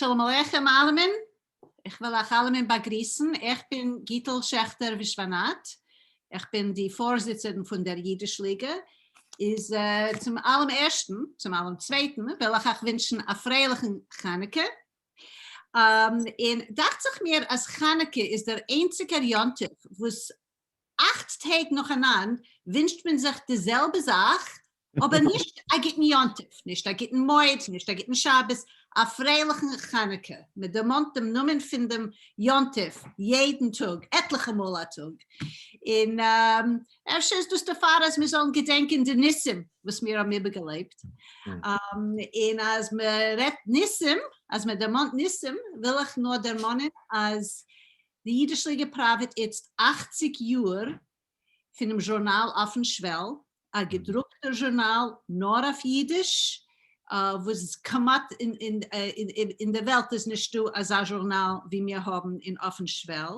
שלום עליכם אַלעמען. איך וויל אײַך אַלעמען באַגריסן. איך בין גיטל שעכטער-ווישוואַנאַט. איך בין די פֿאָרזיצערין פֿון דער ייִדיש-ליגע. איז צום אַלעם ערשטן, צום אַלעם צווייטן, וויל איך אײַך ווינטשן אַ פֿריילעכן חנוכּה. און דאַכט זיך מיר, אַז חנוכּה איז דער איינציקער יום-טובֿ, וואָס אכט טעג נאכאנאנד ווינטשט מען זיך די זעלבע זאך, אבער נישט א גוטן יום טוב, נישט א גוטן מועד, נישט א גוטן שבת, א פרייליכן חנוכה, מען דערמאנט דעם נאמען פון דעם יום טוב יעדן טאג, עטליכע מאל א טאג, און אפשר איז דאס דערפאר אז מיר זאלן געדענקען די ניסים וואס מיר האבן איבערגעלעבט, און אז מען רעדט ניסים, אז מען דערמאנט ניסים, וויל איך נאר דערמאנען אז די ייִדיש-ליגע פּראַוועט איצט 80 יאָר פֿונעם זשורנאַל אויפֿן שוועל, אַ געדרוקטער זשורנאַל נאָר אויף ייִדיש, וואָס כּמעט אין דער וועלט איז נישטאָ אַזאַ זשורנאַל ווי מיר האָבן אין אויפֿן שוועל.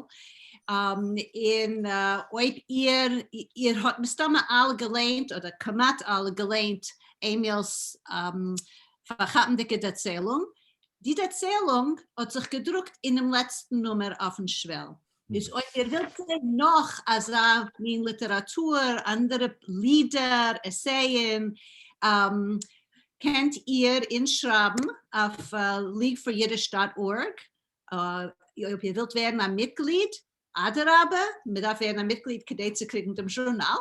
און אויב איר, איר האָט מסתּמא אַלע געלייענט אָדער כּמעט אַלע געלייענט עמילס פֿאַרכאַפּנדיקע דערציילונג, די דערציילונג האט זיך געדרוקט אינעם לעצטן נומער אויפן שוועל. איז אויב איר ווילט זען נאך אזא מין ליטעראטור, אנדערע לידער, עסייען, קענט איר אונז שרייבן אויף League for Yiddish dot org. אויב איר ווילט ווערן א מיטגליד, אדרבה, מען דארף ווערן א מיטגליד כדי צו קריגן דעם זשורנאל,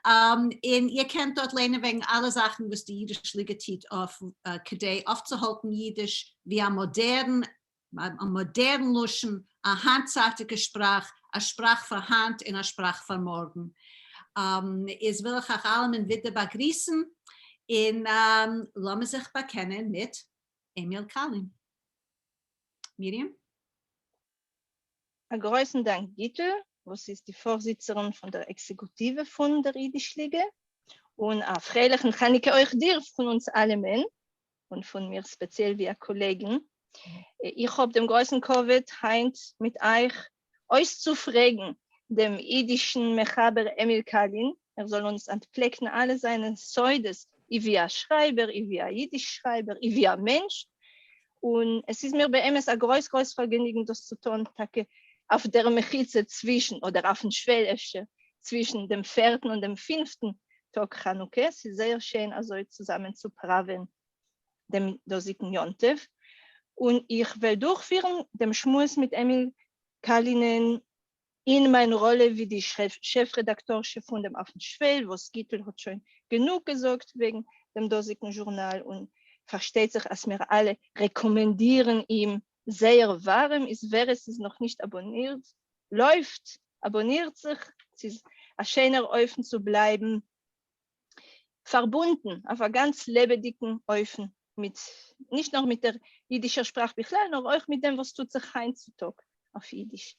און איר קענט דארט לערנען וועגן אלע זאכן וואס די אידיש ליגע טוט אויף כדי אויפצוהאלטן אידיש ווי א מאדערן, א מאדערן לשון, א היינטצייטיגע שפראך, א שפראך פאר היינט און א שפראך פאר מארגן. איז וויל איך אייך אלעמען ווידער באגריסן, און לאמיר זיך באקענען מיט עמיל קאלין. מרים? א גרויסן דאנק גיטל וואס איז די פארזיצערין פון דער עקזעקוטיווע פון דער אידיש ליגע, און א פרייליכן חנוכה אויך דיר פון אונז אלעמען, און פון מיר ספעציעל ווי א קאלעגין. איך האב דעם גרויסן כבוד היינט מיט אייך אויסצופרעגן דעם אידישן מחבר עמיל קאלין, ער זאל אונז אנטפלעקן אלע זיינע סודות אי ווי א שרייבער, אי ווי א אידיש שרייבער, אי ווי א מענטש, און עס איז מיר באמת א גרויס גרויס פארגעניגן דאס צו טון טאקע אויף דער מחיצה צווישן, אדער אויפן שוועל אפשר, צווישן דעם פערטן און דעם פינפטן טאג חנוכה, ס'איז זייער שיין אזוי צוזאמען צו פראווען דעם דאזיגן יום טוב, און איך וועל דורכפירן דעם שמועס מיט עמיל קאלינען אין מיין ראלע ווי די שעף-רעדאקטארשע פון דעם אויפן שוועל, וואס גיטל האט שוין גענוג געזאגט וועגן דעם דאזיגן זשורנאל, און פארשטייט זיך אז מיר אלע רעקאמענדירן אים זייער ווארעם, איז ווער עס איז נאך נישט אבאנירט, לויפט, אבאנירט זיך, ס'איז א שענער אופן צו בלייבן פארבונדן אויף א גאנץ לעבעדיגן אופן מיט נישט נאר מיט דער אידישער שפראך בכלל, נאר אויך מיט דעם וואס טוט זיך היינט צו טאג אויף אידיש.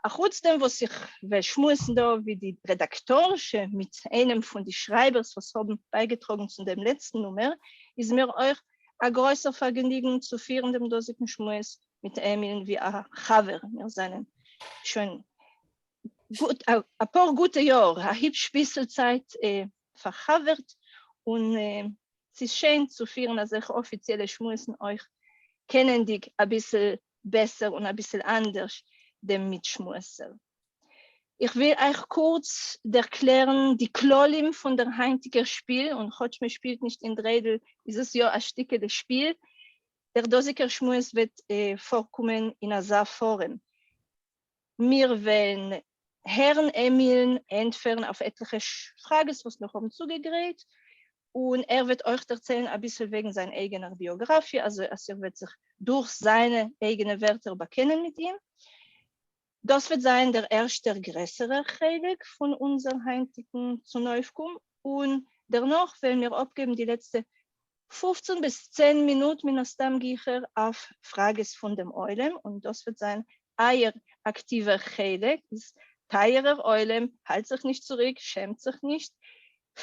אחוץ דעם וואס איך וועל שמועסן דא ווי די רעדאקטארשע מיט איינעם פון די שרייבערס וואס האבן בייגעטראגן צו דעם לעצטן נומער, איז מיר אויך א גרויסער פארגעניגן צו פירן דעם דאזיגן שמועס מיט עמיל'ן ווי א חבר, מיר זענען שוין גוט אפאר גוטע יאר, א היפש ביסל צייט פארחבר'ט, און ס'איז שיין צו פירן אזעלכע אפיציעלע שמועסן אויך קענענדיג אביסל בעסער און אביסל אנדערש דעם מיטשמועסער. איך וויל אייך קורץ ערקלערן די כללים פון דער היינטיגער שפיל, און כאטש מען שפילט נישט אין דריידל איז עס יא א שטיקעלע שפיל, דער דאזיגער שמועס וועט פארקומען אין אזא פארעם. מיר וועלן הערן עמיל'ן ענטפערן אויף עטליכע פראגעס וואס מיר האבן צוגעגרייט, און ער וועט אויך דערציילן אביסל וועגן זיין אייגענער ביאגראפיע, אזוי אז איר וועט זיך דורך זיינע אייגענע ווערטער באקענען מיט אים. דאס וועט זיין דער ערשטער גרעסערער חלק פון אונזער היינטיגן צונויפקום, און דערנאך וועלן מיר אפגעבן די לעצטע 15 ביז 10 מינוט מן הסתם גיכער אויף פראגעס פון דעם עולם, און דאס וועט זיין אייער אקטיווער חלק, איז טייערער עולם, האלט זיך נישט צוריק, שעמט זיך נישט,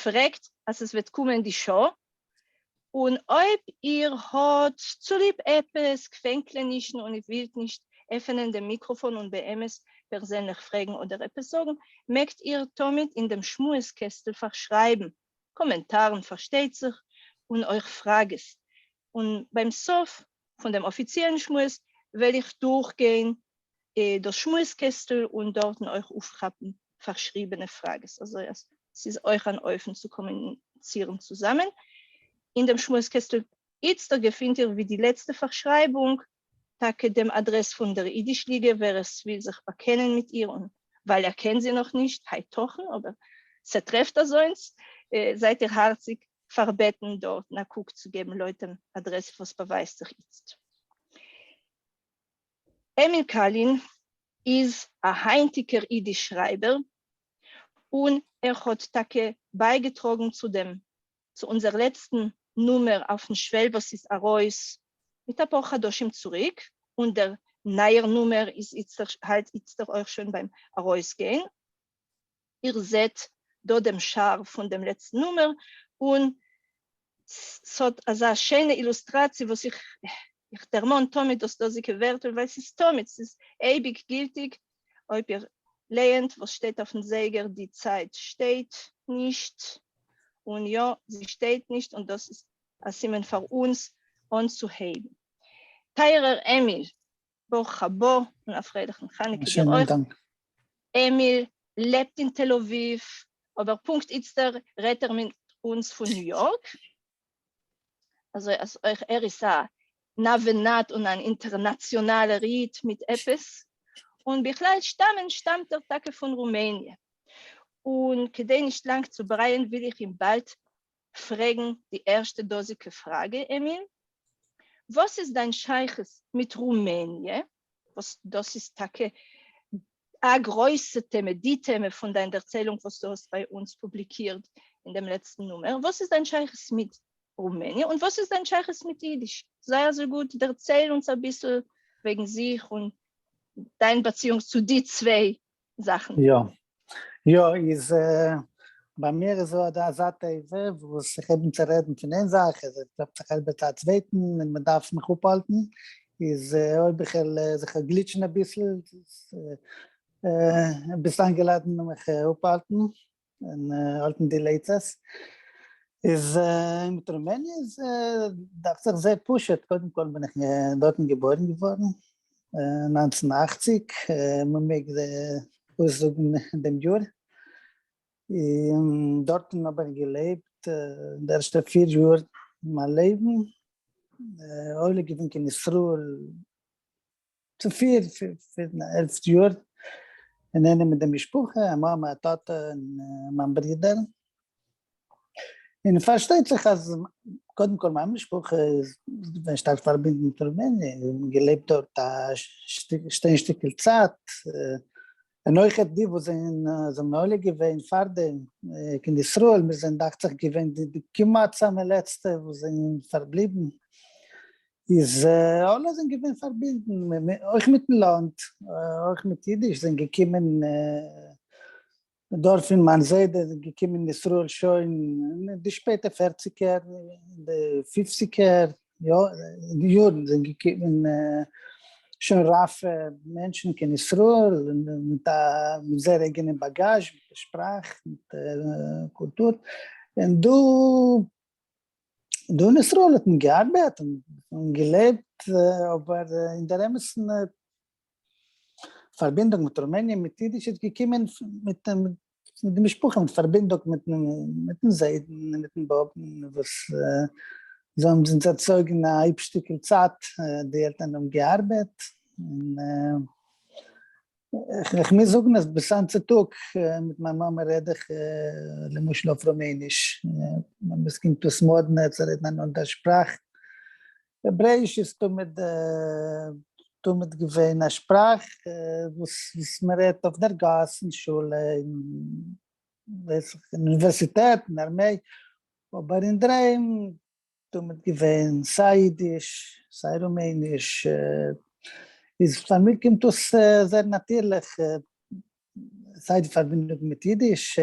פרעגט אז עס וועט קומען די שעה, און אויב איר האט צוליב עפעס קווענקלענישן און איר ווילט נישט עפענען דעם מיקראפאן און באמת פערזענליך פרעגן אדער עפעס זאגן, מעגט איר תמיד אין דעם שמועס קעסטל פארשרייבן קאמענטארן פארשטייט זיך, און אויך פראגעס. און ביים סוף פון דעם אפיציעלן שמועס וועל איך דורכגיין דאס שמועס קעסטל און דארטן אויך אויפכאפן פארשריבענע פראגעס, אזוי אז ס'איז אויך אן אופן צו קאמיוניצירן צוזאמען אין דעם שמועס קעסטל. איצטער געפינט איר ווי די לעצטע פארשרייבונג טאקע דעם אדרעס פון דער אידיש ליגע, ווער עס וויל זיך באקענען מיט איר און ווייל ער קען זי נאך נישט, היתכן, אבער ס'טרעפט אזוינס, זייט איר הארציג פארבעטן דארטן א קוק צו געבן לויט דעם אדרעס וואס באווייזט זיך איצט. עמיל קאלין איז א היינטיגער אידיש שרייבער, און ער האט טאקע בייגעטראגן צו דעם צו אונזער לעצטן נומער אויפן שוועל וואס איז ארויס מיט אפאר חדשים צוריק, און דער נייער נומער איז איצטער האלט איצטער אויך שוין ביים ארויסגיין. איר זעט דא דעם שער פון דעם לעצטן נומער, און ס'האט אזא שיינע אילוסטראציע וואס איך איך דערמאן תמיד דאס דאזיגע ווערטל ווייל ס'איז תמיד, ס'איז אייביג גילטיג, אויב איר לייענט וואס שטייט אויפן זייגער, די צייט שטייט נישט, און יא, זי שטייט נישט, און דאס איז א סימן פאר אונז אנצוהייבן. טייערער עמיל, ברוך הבא און א פרייליכן חנוכה דיר אויך. עמיל לעבט אין תל אביב, אבער פונקט איצטער רעדט ער מיט אונז פון ניו יארק, אזוי אז אויך ער איז א נע ונד און אן אינטערנאציאנאלער איד מיט עפעס, און בכלל שטאמען שטאמט ער טאקע פון רומעניע. און כדי נישט לאנג צו ברייען וויל איך אים באלד פרעגן די ערשטע דאזיגע פראגע, עמיל, וואס איז דיין שייכות מיט רומעניע, וואס דאס איז טאקע א גרויסע טעמע, די טעמע פון דיין דערציילונג וואס דו האסט ביי אונז פובליקירט אין דעם לעצטן נומער, וואס איז דיין שייכות מיט רומעניע און וואס איז דיין שייכות מיט אידיש? זיי אזוי גוט דערצייל אונז אביסל וועגן זיך און דיין באציאונג צו די צוויי זאכן. יא יא איז ביי מיר איז דא אזא טבע וואס איך הייב אן צו רעדן פון איין זאך עס קלאפט זיך איבער צו א צווייטן און מען דארף מיך אפהאלטן, איז אויב איך וועל זיך גליטשן אביסל ביסט איינגעלאדן מיך אפהאלטן און האלטן די לייצעס. איז מיט רומעניע איז דאכט זיך זייער פשוט, קודם כל בין איך דארטן געבוירן געווארן 1980, מען מעג אויסזאגן דעם יאר, און דארטן האב איך געלעבט די ערשטע פיר יאר מיין לעבן, עולה געווען קיין ישראל צו פיר, 11 יאר, אינאיינעם מיט די משפחה, א מאמע, א טאטע און מיין ברודער. און פארשטייט זיך אז קודם כל מיין משפחה איז געווען שטארק פארבינדן מיט רומעניע, מיר האבן געלעבט דארט א שטיין שטיקל צייט, און אויכעט די וואס זענען עולה געווען פארדעם קיין ישראל, מיר זענען דאכט זיך געווען די כמעט סאמע לעצטע וואס זענען פארבליבן, איז אלע זענען געווען פארבינדן, אויך מיטן לאנד, אויך מיט אידיש, זענען געקומען דארט פון מיין זיידע איז געקומען אין ישראל שוין אין די שפעטע פערציגער, די פופציגער יארן זענען געקומען שוין רייפע מענטשן קיין ישראל מיט א מיט זייער אייגענע באגאזש, מיט די שפראך, מיט קולטור, און דא דא אין ישראל האט מען געארבעט און געלעבט, אבער אין דער אמת'ן פארבינדונג מיט רומעניע מיט אידיש איז געקומען מיט די משפחה מיט פארבינדונג מיטן זיידן און מיטן באבן וואס זיי האבן אונז ערצויגן א היבש שטיקל צייט, די עלטערן האבן געארבעט, און איך מוז זאגן אז ביז היינט צו טאג מיט מיין מאמע רעד איך למשל אויף רומעניש, עס קומט אויס מאדנע צו רעדן אן אנדער שפראך, העברעיש איז תמיד תמיד געווען א שפראך וואס מען רעדט אויף דער גאס, אין שולע, אין אוניווערסיטעט, אין ארמיי, אבער אינדערהיים תמיד געווען סיי אידיש סיי רומעניש, איז פאר מיר קומט דאס זייער נאטירליך, סיי די פארבינדונג מיט אידיש.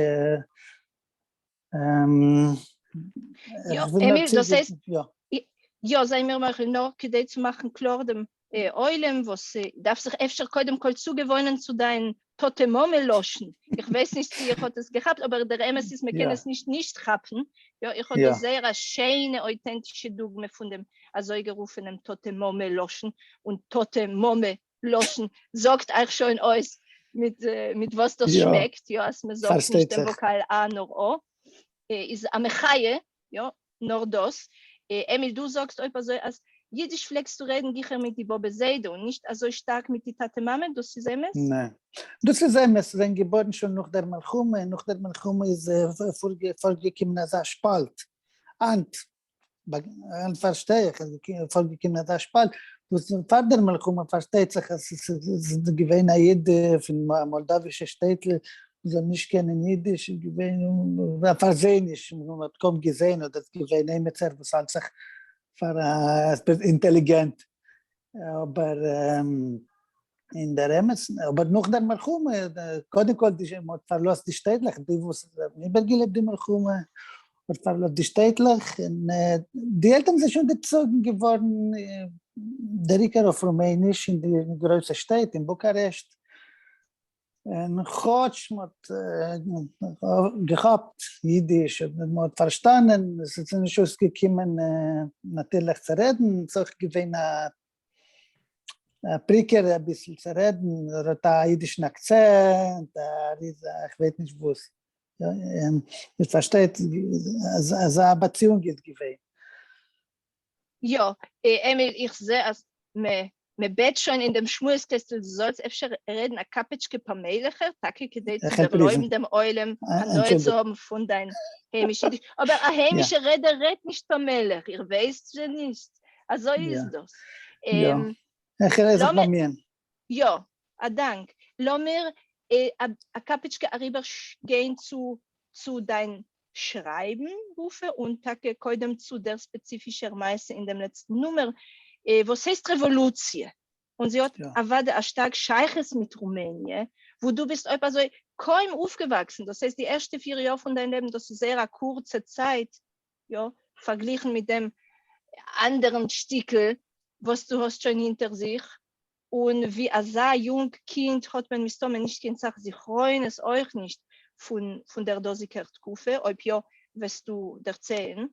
יא, עמיל, דאס הייסט, יא, זיי מיר מוחל, נאר כדי צו מאכן קלאר דעם עולם וואס דארף זיך אפשר קודם כל צוגעוואוינען צו דיין טאטע מאמע לשון, איך ווייס נישט צו איר האט עס געכאפט אבער דער אמת איז מען קען עס נישט נישט כאפן, יא איך האב דא זייער א שיינע אויטענטישע דוגמא פון דעם אזויגערופענעם טאטע מאמע לשון, און טאטע מאמע לשון זאגט אייך שוין אויס מיט מיט וואס דאס שמעקט, יא אז מען זאגט נישט דעם וואקאל א נאר א, איז א מחיה, יא נאר דאס. עמיל דו זאגסט אויב אזוי אז אידיש פלעגסטו רעדן גיכער מיט די באבע זיידע און נישט אזוי שטארק מיט די טאטע מאמע, דאס איז אמת? ניין. דאס איז אמת, זיי זענען געבוירן שוין נאך דער מלחמה, און נאך דער מלחמה איז פארגעקומען אזא שפאלט. היינט היינט פארשטיי איך אז פארגעקומען אזא שפאלט, וואס פאר דער מלחמה פארשטייט זיך אז עס איז געווען א איד פון א מאלדאווישע שטעטל זאל נישט קענען אידיש איז געווען א פארזעעניש, מען האט קוים געזען אדער עס געווען עימיצער וואס האלט זיך פאר א אינטעליגענט, אבער אין דער אמת, אבער נאך דער מלחמה, קודם כל די מען האט פארלאזט די שטעטלעך, די וואס האבן איבערגעלעבט די מלחמה האט פארלאזט די שטעטלעך, און די עלטערן זענען שוין דערצויגן געווארן דער עיקר אויף רומעניש אין די גרויסע שטעט, אין בוקארעשט, און כאטש מ'האט געכאפט אידיש און מ'האט פארשטאנען, עס איז נישט אויסגעקומען נאטירליך צו רעדן, ס'איז אויך געווען א פריקער אביסל צו רעדן, ער האט א אידישן אקצענט, ער איז א כ'ווייס נישט וואס. איר פארשטייט, אזא באציאונג איז געווען. יא, עמיל, איך זע אז מען בעט שוין אין דעם שמועס קעסטל דו זאלסט אפשר רעדן א קאפעטשקע פאמעליכער, טאקע כדי צו ערלויבן דעם עולם הנאה צו האבן פון דיין היימיש אידיש, אבער א היימישער רעדער רעדט נישט פאמעליך, איר ווייסט זשע נישט? אזוי איז דאס. יא, איך וועל זיך באמיען. יא, א דאנק. לאמיר א קאפעטשקע אריבער גיין צו דיין שרייבן גופא, און טאקע קודם צו דער ספעציפישער מעשה אין דעם לעצטן נומער, וואס הייסט רעוואלוציע, און זי האט אוודאי א שטארק שייכות מיט רומעניע, וואו דו ביסט אויב אזוי קוים אויפגעוואקסן, דאס הייסט די ערשטע פיר יאר פון דיין לעבן, דאס איז זייער א קורצע צייט, יא, פארגליכן מיט דעם אנדערן שטיקל וואס דו האסט שוין הינטער זיך, און ווי אזא יונג קינד האט מען מסתמא נישט קיין סך זכרונות אויך נישט פון דער דאזיגער תקופה, אויב יא וועסטו דערציילן.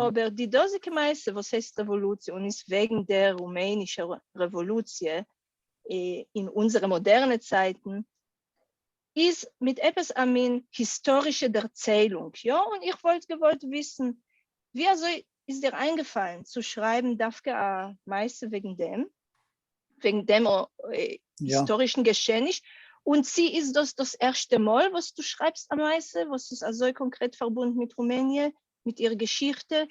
אבער די דאזיגע מעשה וואס הייסט רעוואלוציע און איז וועגן דער רומענישער רעוואלוציע אין אונזערע מאדערנע צייטן, איז מיט עפעס א מין היסטארישע דערציילונג, יא? און איך וואלט געוואלט וויסן ווי אזוי איז דיר איינגעפאלן צו שרייבן דווקא א מעשה וועגן דעם, וועגן דעם היסטארישן געשעעניש, און צי איז דאס דאס ערשטע מאל וואס דו שרייבסט א מעשה וואס איז אזוי קאנקרעט פארבונדן מיט רומעניע, מיט איר געשיכטע,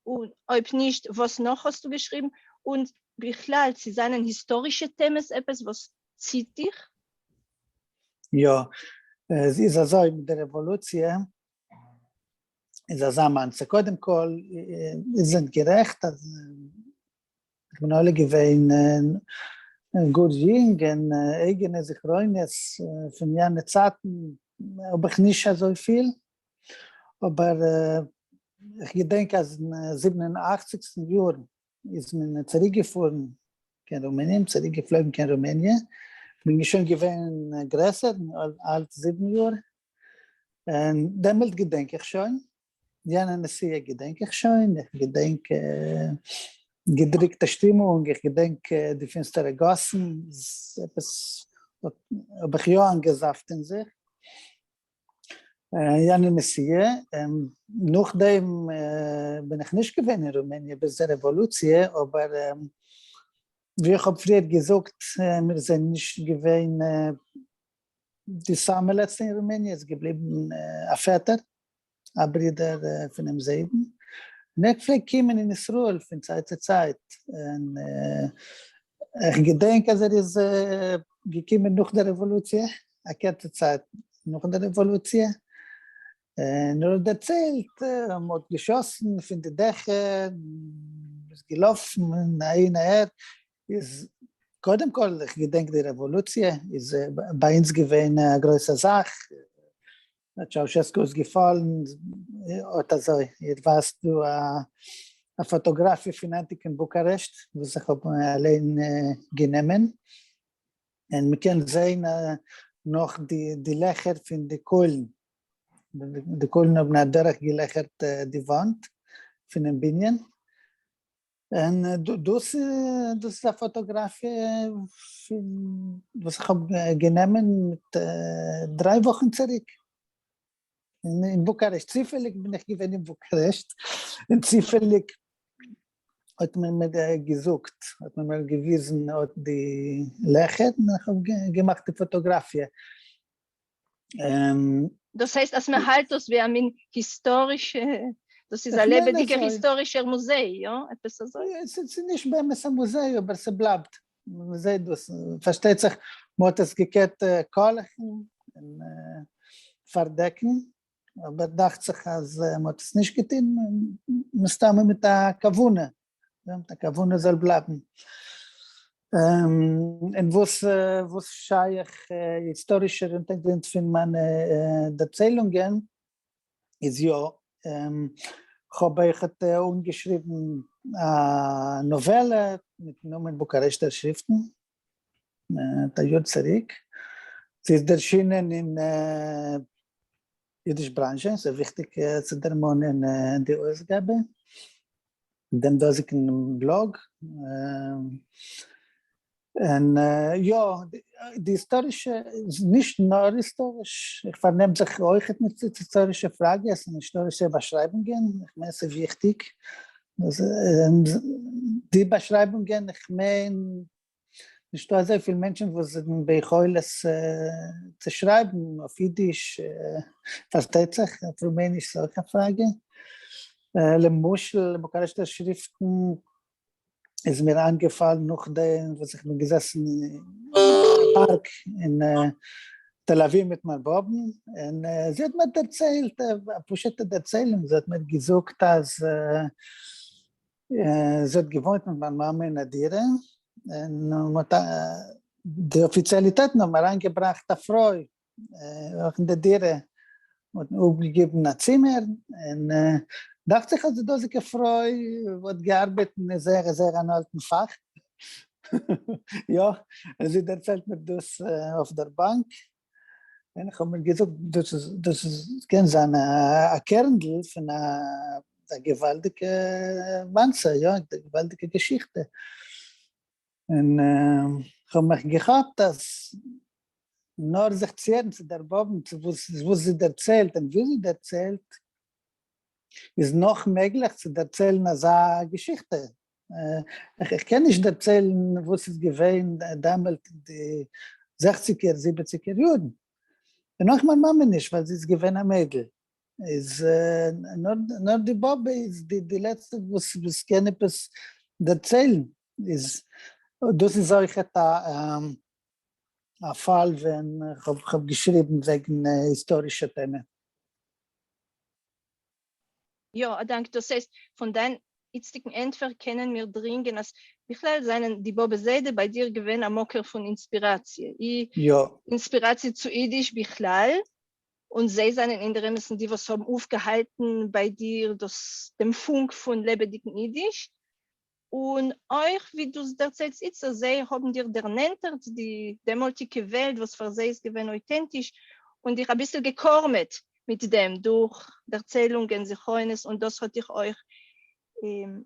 און אויב נישט וואס נאך האסטו געשריבן, און בכלל צי זענען היסטארישע טעמעס עפעס וואס ציט דיך? יא, עס איז אזוי מיט די רעוואלוציע איז אזא מעשה, קודם כל איר זענט גערעכט אז איך בין עולה געווען גאר יונג און אייגענע זכרונות פון יענע צייטן האב איך נישט אזויפיל, אבער איך געדענק אז אין 87 סטן יאר איז מען צוריק געפארן קיין רומעניע, צוריק געפלויגן קיין רומעניע, כ'בין שוין געווען גרעסער, אלט 7 יאר, און דעמאלט געדענק איך שוין, יענע נסיעה געדענק איך שוין, איך געדענק געדריקטע שטימונג, איך געדענק די פינסטערע גאסן, עפעס האב איך יא איינגעזאפט אין זיך. יענע נסיעה, נאכדעם בין איך נישט געווען אין רומעניע ביז די רעוואלוציע, אבער ווי איך האב פריער געזאגט, מיר זענען נישט געווען די סאמע לעצטע אין רומעניע, איז געבליבן א פעטער, א ברודער פונעם זיידן, און ער פלעגט קומען אין ישראל פון צייט צו צייט, און איך געדענק אז ער איז געקומען נאך די רעוואלוציע, א קורצע צייט נאך די רעוואלוציע, און ער האט דערציילט, מען האט געשאסן פון די דעכער, מען איז געלאפן אהין אהער, איז קודם כל איך געדענק די רעוואלוציע איז ביי אונז געווען א גרויסע זאך, טשאושעסקו איז געפאלן, אט אזוי, איר ווייסט דא א. אַ פֿאָטאָגראַפֿיע פֿון הײַנטיקן בוקאַרעשט, וואָס איך האָב אַליין גענומען. און מע קען זען נאָך די לעכער פֿון די קוילן. די קוילן האָבן אַדורכגעלעכערט די וואַנט פֿונעם בנין. און דאס דאס איז א פאטאגראפיע פון וואס איך האב גענומען מיט 3 וואכן צוריק אין בוקארעשט, צופעליג בין איך געווען אין בוקארעשט און צופעליג האט מען מיר געזאגט, האט מען מיר געוויזן אט די לעכער און איך האב געמאכט די פאטאגראפיע. דאס הייסט אז מען האלט דאס ווי א מין היסטארישע, דאס איז א לעבעדיגער היסטארישער מוזיי, יא? עפעס אזוי? ס'איז נישט באמת א מוזיי אבער ס'בלייבט, מען זעט דאס, פארשטייט זיך מען האט עס געקענט קאלעכן און פארדעקן, אבער דאכט זיך אז מען האט עס נישט געטון, מסתמא מיט א כוונה, מיט א כוונה זאל בלייבן. און וואס וואס שייך היסטארישער אינטערגרונט פון מיינע דערציילונגען, איז יא, כ'האב אויכעט אנגעשריבן א נאוועלע מיטן נאמען בוקארעשטער שריפטן, מיט א יאר צוריק, זי איז ערשינען אין אידיש בראנזשע, ס'איז וויכטיג צו דערמאנען די אויסגאבע, דעם דאזיגן בלאג, און יא, די היסטארישע, נישט נאר היסטאריש, איך פארנעם זיך אויכעט מיט היסטארישע פראגעס און היסטארישע באשרייבונגען, איך מיין ס'איז וויכטיג, די באשרייבונגען, איך מיין נישטא אזויפיל מענטשן וואס זענען ביכולת צו שרייבן אויף אידיש, פארשטייט זיך, אויף רומעניש איז אויך א פראגע. למשל, בוקארעשטער שריפטן איז מיר איינגעפאלן נאכדעם וואס איך בין געזעסן אין פארק אין תל אביב מיט מיין באבען, און זי האט מיר דערציילט א פשוטע דערציילונג, זי האט מיר געזאגט אז זי האט געוואוינט מיט מיין מאמע אין א דירה, און מ'האט די אפיציאליטעטן האבן אריינגעבראכט א פרוי אויך אין די דירה, מ'האט אפגעגעבן א צימער, און דאכט זיך אז די דאזיגע פרוי האט געארבעט אין זייער זייער אן אלטן פאך, יא, זי דערציילט מיר דאס אויף דער באנק, און איך האב מיר געזאגט דאס איז דאס איז קען זיין א קערנדל פון א געוואלדיגע מעשה, יא, א געוואלדיגע געשיכטע, און איך האב מיך געכאפט אז נאר זיך צוהערן צו דער באבען צו וואס זי דערציילט און ווי זי דערציילט, איז נאך מעגליך צו דערציילן אזא געשיכטע. איך קען נישט דערציילן וואס איז געווען דעמאלט אין די זעכציגער זיבעציגער יארן, און אויך מיין מאמע נישט ווייל זי איז געווען א מיידל, איז נאר די באבע איז די לעצטע וואס קען עפעס דערציילן, איז דאס איז אויכעט א פאל ווען כ'האב געשריבן וועגן היסטארישע טעמע. יא, א דאנק. דאס הייסט, פון דיין איצטיגן ענטפער קענען מיר דרינגען אז בכלל זענען די באבע זיידע ביי דיר געווען א מקור פון אינספיראציע, אי אינספיראציע צו אידיש בכלל, און זיי זענען אינדעראמת'ן די וואס האבן אויפגעהאלטן ביי דיר דאס דעם פונק פון לעבעדיגן אידיש, און אויך ווי דו דערציילסט איצטער, זיי האבן דיר דערנענטערט די דעמאלטיגע וועלט וואס פאר זיי איז געווען אויטענטיש, און דיך אביסל געקארמעט מיט דעם דורך דערציילונגען, זכרונות, און דאס האט דיך אויך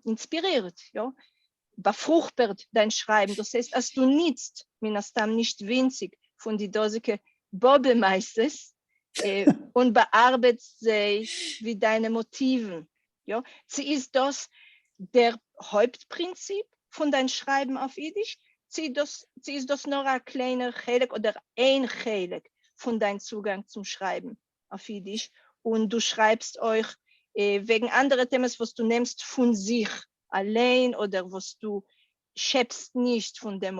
אינספירירט, יא, באפרוכפערט דיין שרייבן, דאס הייסט אז דו ניצט מן הסתם נישט ווינציג פון די דאזיגע באבע מעשות און באארבעטסט זיי ווי דיינע מאטיוון, יא, צו איז דאס דער הויפט פרינציפ פון דיין שרייבן אויף אידיש, צו דאס צו איז דאס נאר א קליינער חלק אדער איין חלק פון דיין צוגאנג צום שרייבן אויף אידיש, און דו שרייבסט אויך וועגן אנדערע טעמעס וואס דו נעמסט פון זיך אליין אדער וואס דו שעפסט נישט פון דעם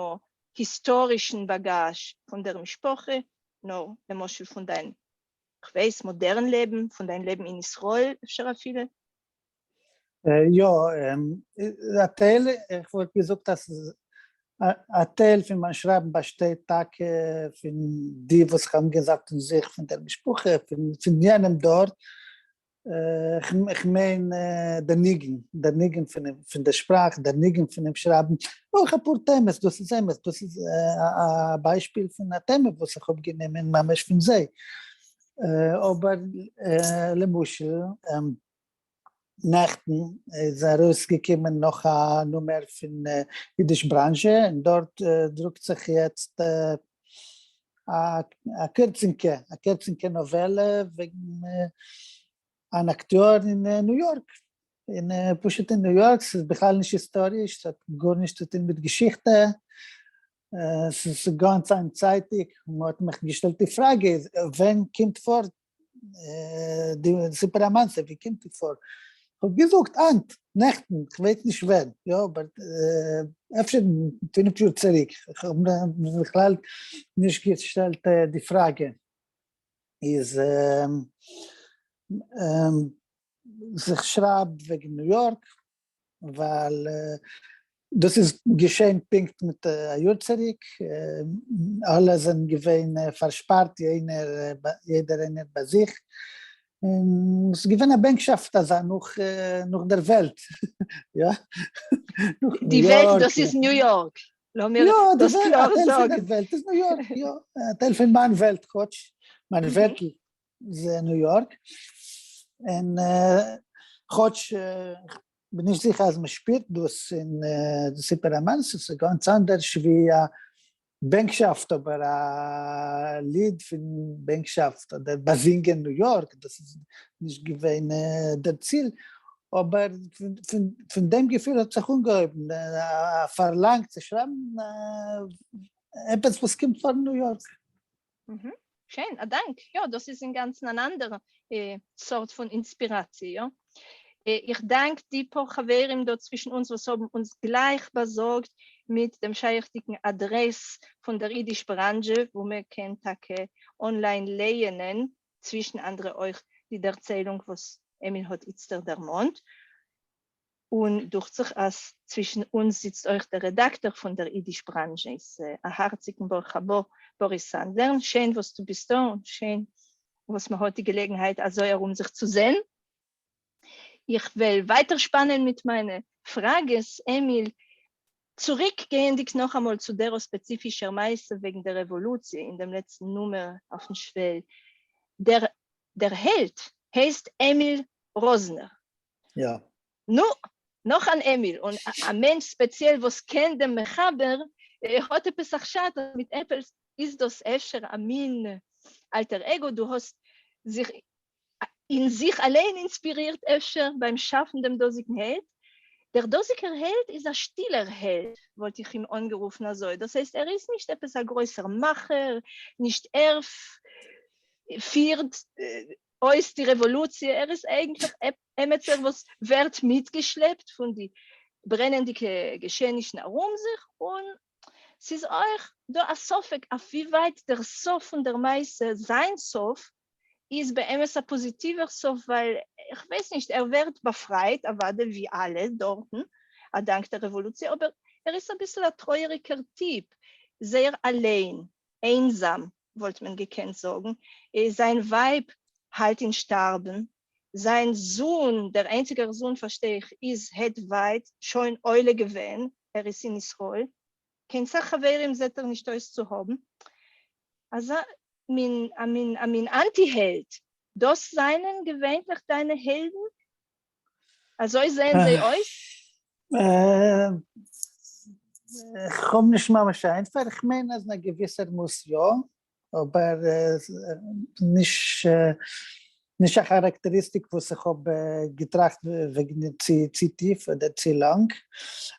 היסטארישן באגאזש פון דער משפחה, נאר למשל פון דיין כ'ווייס, מאדערן לעבן, פון דיין לעבן אין ישראל אפשר אפילו? יא, א טייל, איך וואלט געזאגט אז א טייל פון מיין שרייבן באשטייט טאקע פון די וואס איך האב געזאגט אין זיך פון דער משפחה, פון יענעם דור. איך מיין דער ניגון, דער ניגון פון דער שפראך, דער ניגון פונעם שרייבן, אויך אפאר טעמעס, דאס איז אמת, דאס איז א ביישפיל פון א טעמע וואס איך האב גענומען ממש פון זיי, אבער למשל נעכטן איז ארויסגעקומען נאך א נומער פון אידיש בראנזשע און דארט דרוקט זיך יעצט א קורצינקע, א קורצינקע נאוועלע וועגן אן אקטיאר אין ניו יארק, אין פשוט אין ניו יארק, ס'איז בכלל נישט היסטאריש, ס'האט גארנישט צו טון מיט געשיכטע, ס'איז גאנץ איינצייטיג, מ'האט מיך געשטעלט די פראגע, ווען קומט פאר די סיפור המעשה, ווי קומט די פאר? כ'האב געזאגט היינט, נעכטן, כ'ווייס נישט ווען, יא, אבער אפשר פינף יאר צוריק, כ'האב בכלל נישט געשטעלט די פראגע, איז איך שרייב וועגן ניו יארק, ווייל דאס איז געשען פונקט מיט א יאר צוריק, אלע זענען געווען פארשפארט יעדער איינער ביי זיך, און עס איז געווען א בענקשאפט אזא נאך נאך דער וועלט, יא, די וועלט דאס איז ניו יארק, לאמיר דאס קלאר זאגן. יא, א טייל פון דער וועלט איז ניו יארק, יא, א טייל פון מיין וועלט כאטש, מיין וועלטל איז ניו יארק, און כאטש כ'בין נישט זיכער אז מ'שפירט דאס אין די סיפור המעשה, ס'איז גאנץ אנדערש ווי א בענקשאפט אבער א ליד פון בענקשאפט אדער באזינגען ניו יארק, דאס איז נישט געווען דער ציל, אבער פון דעם געפיל האט זיך אנגעהויבן א פארלאנג צו שרייבן עפעס וואס קומט פאר אין ניו יארק. שיין, א דאנק. יא, דאס איז אינגאנצן אן אנדערע סארט פון אינספיראציע, יא. איך דאנק די פאר חברים דא צווישן אונז וואס האבן אונז גלייך באזארגט מיט דעם שייכדיגן אדרעס פון דער אידיש בראנזשע וואו מען קען טאקע online לייענען צווישן אנדערע אויך די דערציילונג וואס עמיל האט איצטער דערמאנט. און דוכט זיך אז צווישן אונז זיצט אויך דער רעדאקטאר פון דער אידיש בראנזשע, איז א הארציגן ברוך הבא באריס סאנדלער, שיין וואס דו ביסט דא און שיין וואס מען האט די געלעגנהייט אזוי ארום זיך צו זען. איך וועל ווייטער שפאנען מיט מיינע פראגעס, עמיל, צוריק גייענדיג נאכאמאל צו דער ספעציפישער מעשה וועגן דער רעוואלוציע אין דעם לעצטן נומער אויפן שוועל, דער דער העלד הייסט עמיל ראזנער. יא. נו, נאך אן עמיל, און א מענטש ספעציעל וואס קען דעם מחבר, האט עפעס א חשד אז מיט עפעס איז דאס אפשר א מין אלטער עגא, דו האסט זיך אין זיך אליין אינספירירט אפשר ביים שאפן דעם דאזיגן העלד. דער דאזיגער העלד איז א שטילער העלד, וואלט איך אים אנגערופן אזוי, דאס הייסט ער איז נישט עפעס א גרויסער מאכער, נישט ער פירט אויס די רעוואלוציע, ער איז אייגנטליך עמעצער וואס ווערט מיטגעשלעפט פון די ברענענדיגע געשעענישן ארום זיך, און ס'איז אויך דא א ספק אויף ווי ווייט דער סוף פון דער מעשה, זיין סוף, איז באמת א פאזיטיווער סוף, ווייל איך ווייס נישט, ער ווערט באפרייט אוודאי ווי אלע דארטן אדאנק דער רעוואלוציע, אבער ער איז אביסל א טרויעריגער טיפ, זייער אליין, איינזאם, וואלט מען געקענט זאגן, זיין ווייב האלט אין שטארבן, זיין זון, דער איינציגער זון פארשטיי איך, איז העט ווייט שוין עולה געווען, ער איז אין ישראל, קיין סך חברים זעט ער נישט אויס צו האבן, אזא מין א מין א מין אנטי העלד, דאס זענען געווענליך דיינע העלדן? אזוי זעען זיי אויס? איך האב נישט ממש א ענטפער, איך מיין אז אין א געוויסער מאס יא, אבער נישט נישט א כאראקטעריסטיק וואס איך האב געטראכט וועגן צו צו טיף אדער צו לאנג.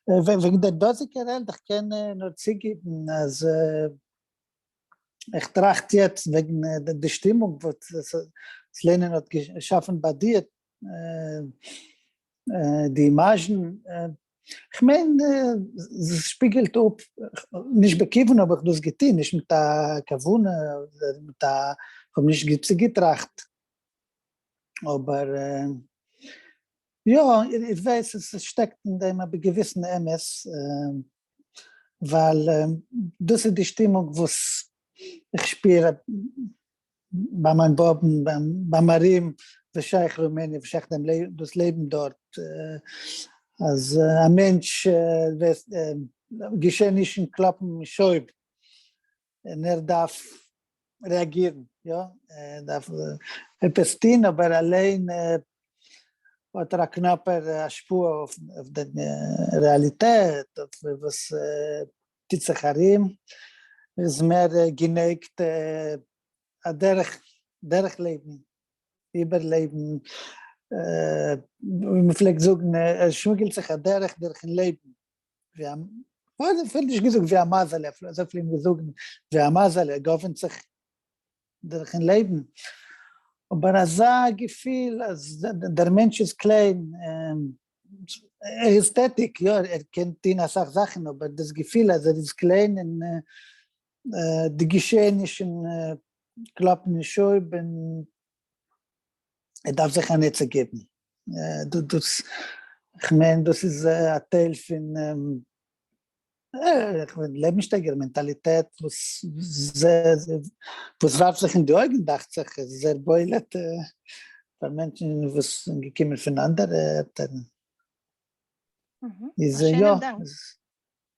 וועגן דער דאזיגער העלד, איך קען נאר צוגעבן אז איך טראכט יעצט וועגן די שטימונג וואס לענין האט געשאפן ביי דיר, די אימאזשן, כ'מיין ס'שפיגלט אפ, נישט בכיוון האב איך דאס געטון, נישט מיט א כוונה, מיט א, כ'האב נישט צוגעטראכט, אבער יא, איך ווייס עס שטעקט אין דעם א געוויסן אמת, ווייל דאס איז די שטימונג וואס איך שפיר ביי מיין באבען, ביים ארום. וואָס שייך רומעניע, וואָס שייך דעם דאָס לעבן דאָרט, אַז אַ מענטש ווערט געשעענישן קלאַפּן אין שויב און ער דאַרף רעאַגירן, יאָ, ער דאַרף עפּעס טון, אָבער אַליין האָט ער אַ קנאַפּער השפּעה אויף דער רעאַליטעט, אויף וואָס טוט זיך אַרום, איז מער גענעגט א דרך, דורך לעבן, איבערלעבן, ווי מען פלעגט זאגן, ער שמוגלט זיך אדורך דורכן לעבן, ווי א, כ'וואלט נישט געזאגט ווי א מייזעלע, אזוי פלעגט מען זאגן, ווי א מייזעלע, ער גנב'עט זיך דורכן לעבן, אבער אזא געפיל אז דער מענטש איז קליין, ער איז טעטיג, יא, ער קען טון אסאך זאכן, אבער דאס געפיל אז ער איז קליין און די געשעענישן קלאפן אין שויב און ער דארף זיך אן עצה געבן. דאס, כ'מיין דאס איז א טייל פון לעבנסשטייגער, מענטאליטעט וואס וואס ווארפט זיך אין די אויגן דאכט זיך, עס איז זייער בולט פאר מענטשן וואס זענען געקומען פון אנדערע ערטער. איז יא.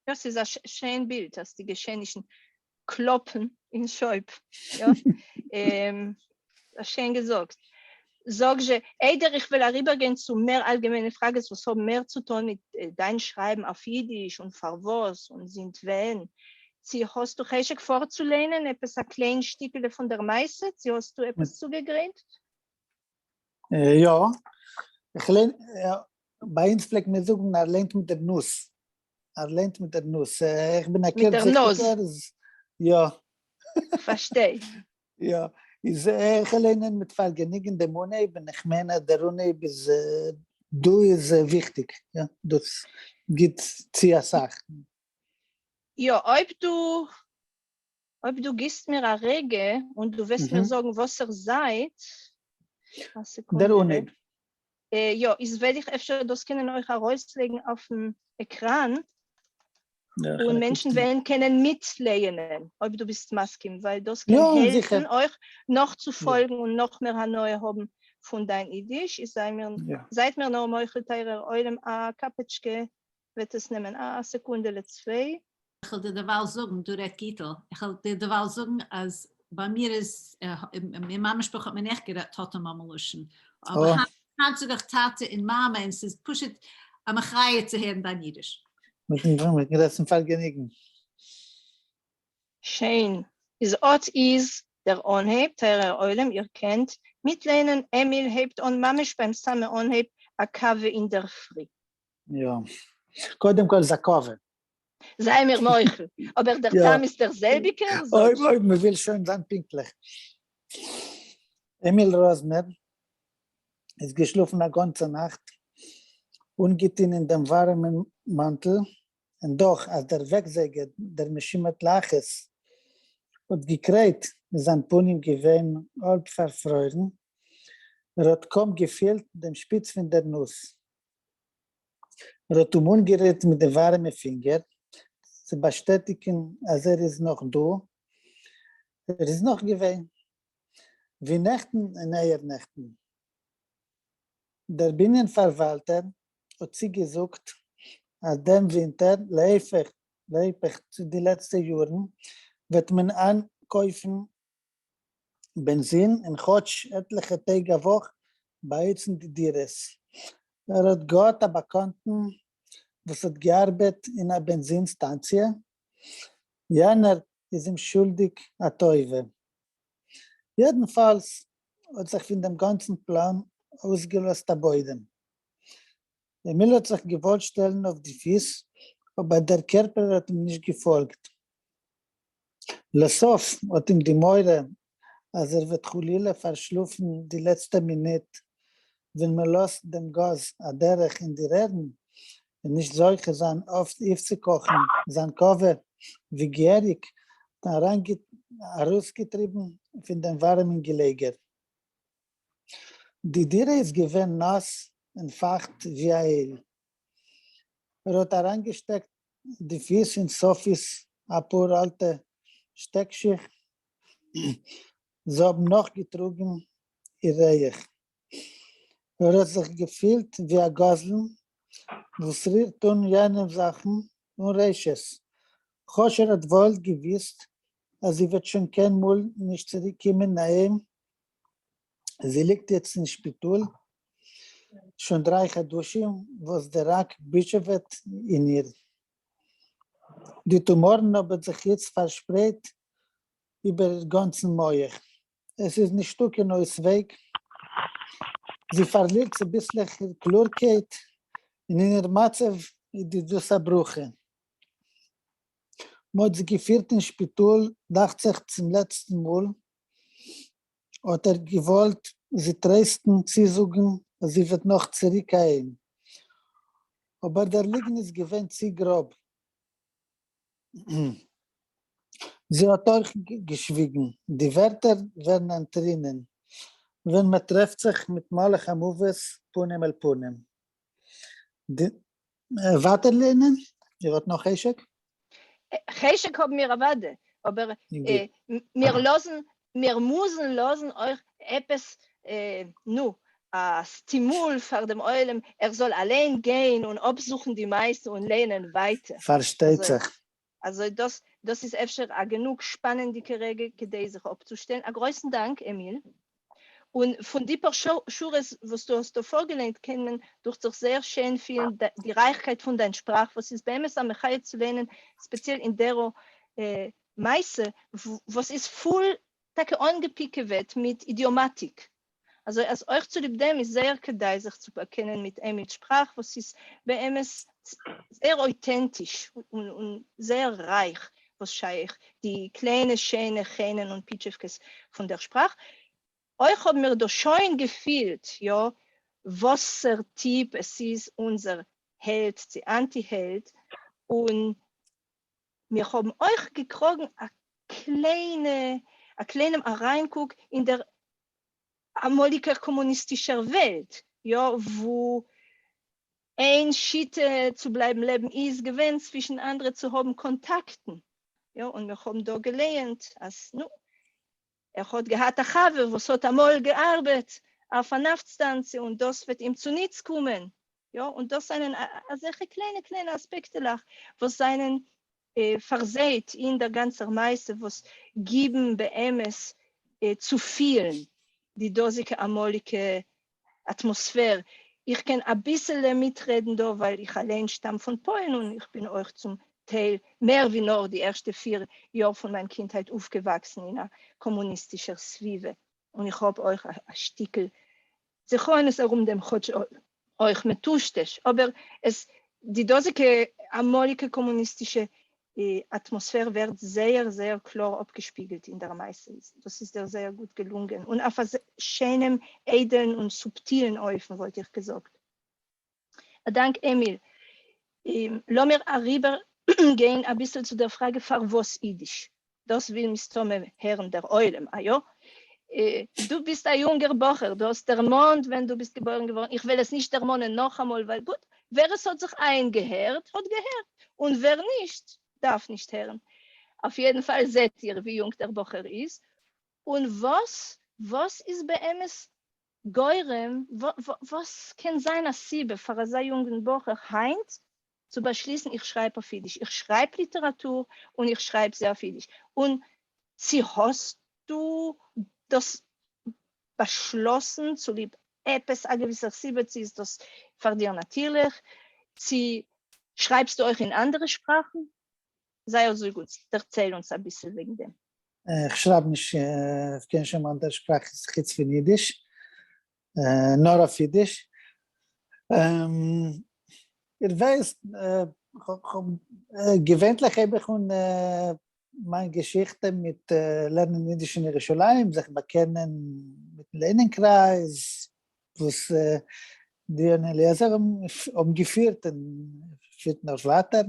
יא, ס'איז א שיין בילד אז די געשעענישן קלאפן אין שויב, יא, שיין געזאגט. זאג זשע, איידער איך וועל אריבערגיין צו מער אלגעמיינע פראגעס וואס האבן מער צו טון מיט דיין שרייבן אויף אידיש און פארוואס און זינט ווען, צי האסטו חשק פארצוליינען עפעס א קליין שטיקעלע פון דער מעשה? צי האסטו עפעס צוגעגרייט? יא, איך ליין, ביי אונז פלעגט מען זאגן ער ליינט מיט דער נאז, ער ליינט מיט דער נאז, איך בין א קורצזיכטיגער, יא. כ'פארשטיי. יא, איז איך ליינען מיט פארגעניגן דעם אנהייב, און איך מיין אז דער אנהייב איז דא איז וויכטיג, יא, דאס גיט צו אסאך. יא, אויב דו אויב דו גיבסט מיר א רגע און דו וועסט מיר זאגן וואסער זייט, א סעקונדע. דער אנהייב. יא, איז וועל איך אפשר דאס קענען אויך ארויסלייגן אויפן עקראן, און מענטשן וועלן קענען מיטלייענען, אויב דו ביסט מסכים, ווייל דאס קען העלפן אויך נאכצופאלגן און נאך מער הנאה האבן פון דיין אידיש, איז זיי מיר, זייט מיר נאר מוחל טייערער עולם, א קאפעטשקע וועט עס נעמען א סעקונדעלע צוויי. איך וועל דיר דערווייל זאגן, דא רעדט גיטל, איך וועל דיר דערווייל זאגן אז ביי מיר איז, אין מיין משפחה האט מען עכט גערעדט טאטע מאמע לשון, אבער היינט זאג איך טאטע און מאמע און ס'איז פשוט א מחיה צו הערן דיין אידיש. מיטן גרעסטן פארגעניגן. שיין. איז אט איז דער אנהייב, טייערער עולם, איר קענט מיטליינען, עמיל הייבט אן ממש ביים סאמע אנהייב, א קאווע אינדערפרי. יא. קודם כל איז א קאווע. זיי מיר מוחל, אבער דער טעם איז דער זעלביגער? אויב אויב מען וויל שוין זיין פונקטליך. עמיל ראזנער איז געשלאפן א גאנצע נאכט, אנגעטון אין דעם ווארעמען מאנטל, און דאך אז דער וועקזייגער, דער משומד להכעיס, האט געקרייט, איז זיין פנים געווען האלב פארפרוירן, ער האט קוים געפילט דעם שפיץ פון דער נאז. ער האט אים אנגערירט מיט די ווארימע פינגער צו באשטעטיגן אז ער איז נאך דא, ער איז נאך געווען ווי נעכטן און אייערנעכטן. דער בנין פארוואלטער האט צוגעזאגט אז דעם ווינטער, להיפך להיפך צו די לעצטע יארן, וועט מען איינקויפן בענזין און כאטש עטליכע טעג א וואך באהייצן די דירות. ער האט געהאט א באקאנטן וואס האט געארבעט אין א בענזין סטאנציע, יענער איז אים שולדיג א טובה. יעדנפאלס האט זיך פון דעם גאנצן פלאן אויסגעלאזט א בוידעם. עמיל האט זיך געוואלט שטעלן אויף די פיס, אבער דער קערפער האט אים נישט געפאלגט. לסוף האט אים די מורא אז ער וועט חלילה פארשלאפן די לעצטע מינוט ווען מען לאזט דעם גאז אדורך אין די רערן און נישט זוכה זיין אויפצוקאכן זיין קאווע ווי געהעריג ארויסגעטריבן פון דעם ווארעמען געלעגער. די דירה איז געווען נאס און פייכט ווי א הייל. ער האט אריינגעשטעקט די פיס אין סאפי'ס אפאר אלטע שטעקשיך, זיי האבן נאך געטראגן איר ריח. ער האט זיך געפילט ווי א גזלן וואס רירט אן יענעמס זאכן אן רשות, כאטש ער האט וואויל געוואוסט אז זי וועט שוין קיינמאל נישט צוריק קומען אהיים, זי ליגט יעצט אין שפיטאל שוין דריי חדשים וואס די ראק בוזשעוועט אין איר. די טומארן האבן זיך יעצט פארשפרייט איבער איר גאנצן מח, עס איז נישטא קיין אויסוועג, זי פארלירט צוביסלעך איר קלארקייט, און אין איר מצב איז דאס א ברכה. מ'האט זי געפירט אין שפיטאל דאכט זיך צום לעצטן מאל, האט ער געוואלט זי טרייסטן צוזאגן אז זי וועט נאך צוריק אהיים, אבער דער ליגן איז געווען צו גראב. זי האט אויך געשוויגן, די ווערטער ווערן אנטרינען ווען מען טרעפט זיך מיט מלאך המוות פנים אל פנים. ווייטער לערנען? איר האט נאך חשק? חשק האבן מיר אוודאי, אבער מיר לאזן, מיר מוזן לאזן אויך עפעס, נו, א סטימול פאר דעם עולם ער זאל אליין גיין און אפזוכן די מעשה און לערנען ווייטער. פארשטייט זיך. אזוי דאס דאס איז אפשר א גענוג שפאנענדיגע רגע כדי זיך אפצושטעלן. א גרויסן דאנק עמיל. און פון די פאר שורות וואס דו האסט דא פארגעליינט קען מען דוכט זיך זייער שיין פילן די רייכקייט פון דיין שפראך וואס איז באמת א מחיה צו ליינען ספעציעל אין דער מעשה וואס איז פול טאקע אנגעפיקעוועט מיט אידיאמאטיק, אזוי אז אויך צוליב דעם איז זייער כדאי זיך צו באקענען מיט עמי'ס שפראך וואס איז באמת זייער אויטענטיש און זייער רייך וואס שייך די קליינע שיינע חנען און פיטשעווקעס פון דער שפראך. אויך האבן מיר דא שוין געפילט יא וואסער טיפ עס איז אונזער העלד צי אנטי העלד, און מיר האבן אויך געקראגן א קליינע א קליינעם אריינקוק אין דער אמאליגער קאמוניסטישער וועלט, יא, וואו איין שיטה צו בלייבן לעבן איז געווען צווישן אנדערע צו האבן קאנטאקטן, יא, און מיר האבן דא געלייענט אז נו, ער האט געהאט א חבר וואס האט אמאל געארבעט אויף א נאפט סטאנציע און דאס וועט אים צוניץ קומען, יא, און דאס זענען אזעלכע קליינע קליינע אספעקטעלעך וואס זענען פארזעהט אין דער גאנצער מעשה וואס גיבן באמת צו פילן די דאזיגע אמאליגע אטמאספער. איך קען אביסעלע מיטרעדן דא ווייל איך אליין שטאם פון פוילן און איך בין אויך צום טייל מער ווי נאר די ערשטע פיר יאר פון מיין קינדהייט אויפגעוואקסן אין א קאמוניסטישער סביבה און איך האב אויך א שטיקל זכרונות ארום דעם כאטש אויך מטושטש, אבער עס די דאזיגע אמאליגע קאמוניסטישע אטמאספער ווערט זייער זייער קלאר אפגעשפיגלט אין דער מעשה, דאס איז דיר זייער גוט געלונגען, און אויף א שיינעם איידעלן און סובטילן אופן וואלט איך געזאגט. א דאנק עמיל. לאמיר אריבער גיין אביסל צו דער פראגע פארוואס אידיש? דאס וויל מסתמא הערן דער עולם, א יא? דו ביסט א יונגער בחור, דו האסט דערמאנט ווען דו ביסט געבוירן געווארן, איך וועל עס נישט דערמאנען נאכאמאל ווייל גוט, ווער עס האט זיך איינגעהערט האט געהערט, און ווער נישט דארף נישט הערן. אויף יעדן פאל זעט איר ווי יונג דער בחור איז, און וואס וואס איז באמת גורם, וואס קען זיין א סיבה פאר אזא יונגן בחור היינט צו באשליסן איך שרייב אויף אידיש, איך שרייב ליטעראטור און איך שרייב זי אויף אידיש, און צו האסטו דאס באשלאסן צוליב עפעס א געוויסער סיבה, צו איז דאס פאר דיר נאטירליך, צו שרייבסטו אויך אין אנדערע שפראכן? זיי אזוי גוט דערצייל אונז אביסל וועגן דעם. איך שרייב נישט אויף קיין שום אנדערע שפראך חוץ פון אידיש, נאר אויף אידיש. איר ווייסט, געווענטליך הייב איך אן מיין געשיכטע מיט לערנען אידיש אין ירושלים, זיך באקענען מיטן לערנען-קרייז וואס די און אליעזר האבן געפירט און פירט נאך ווייטער,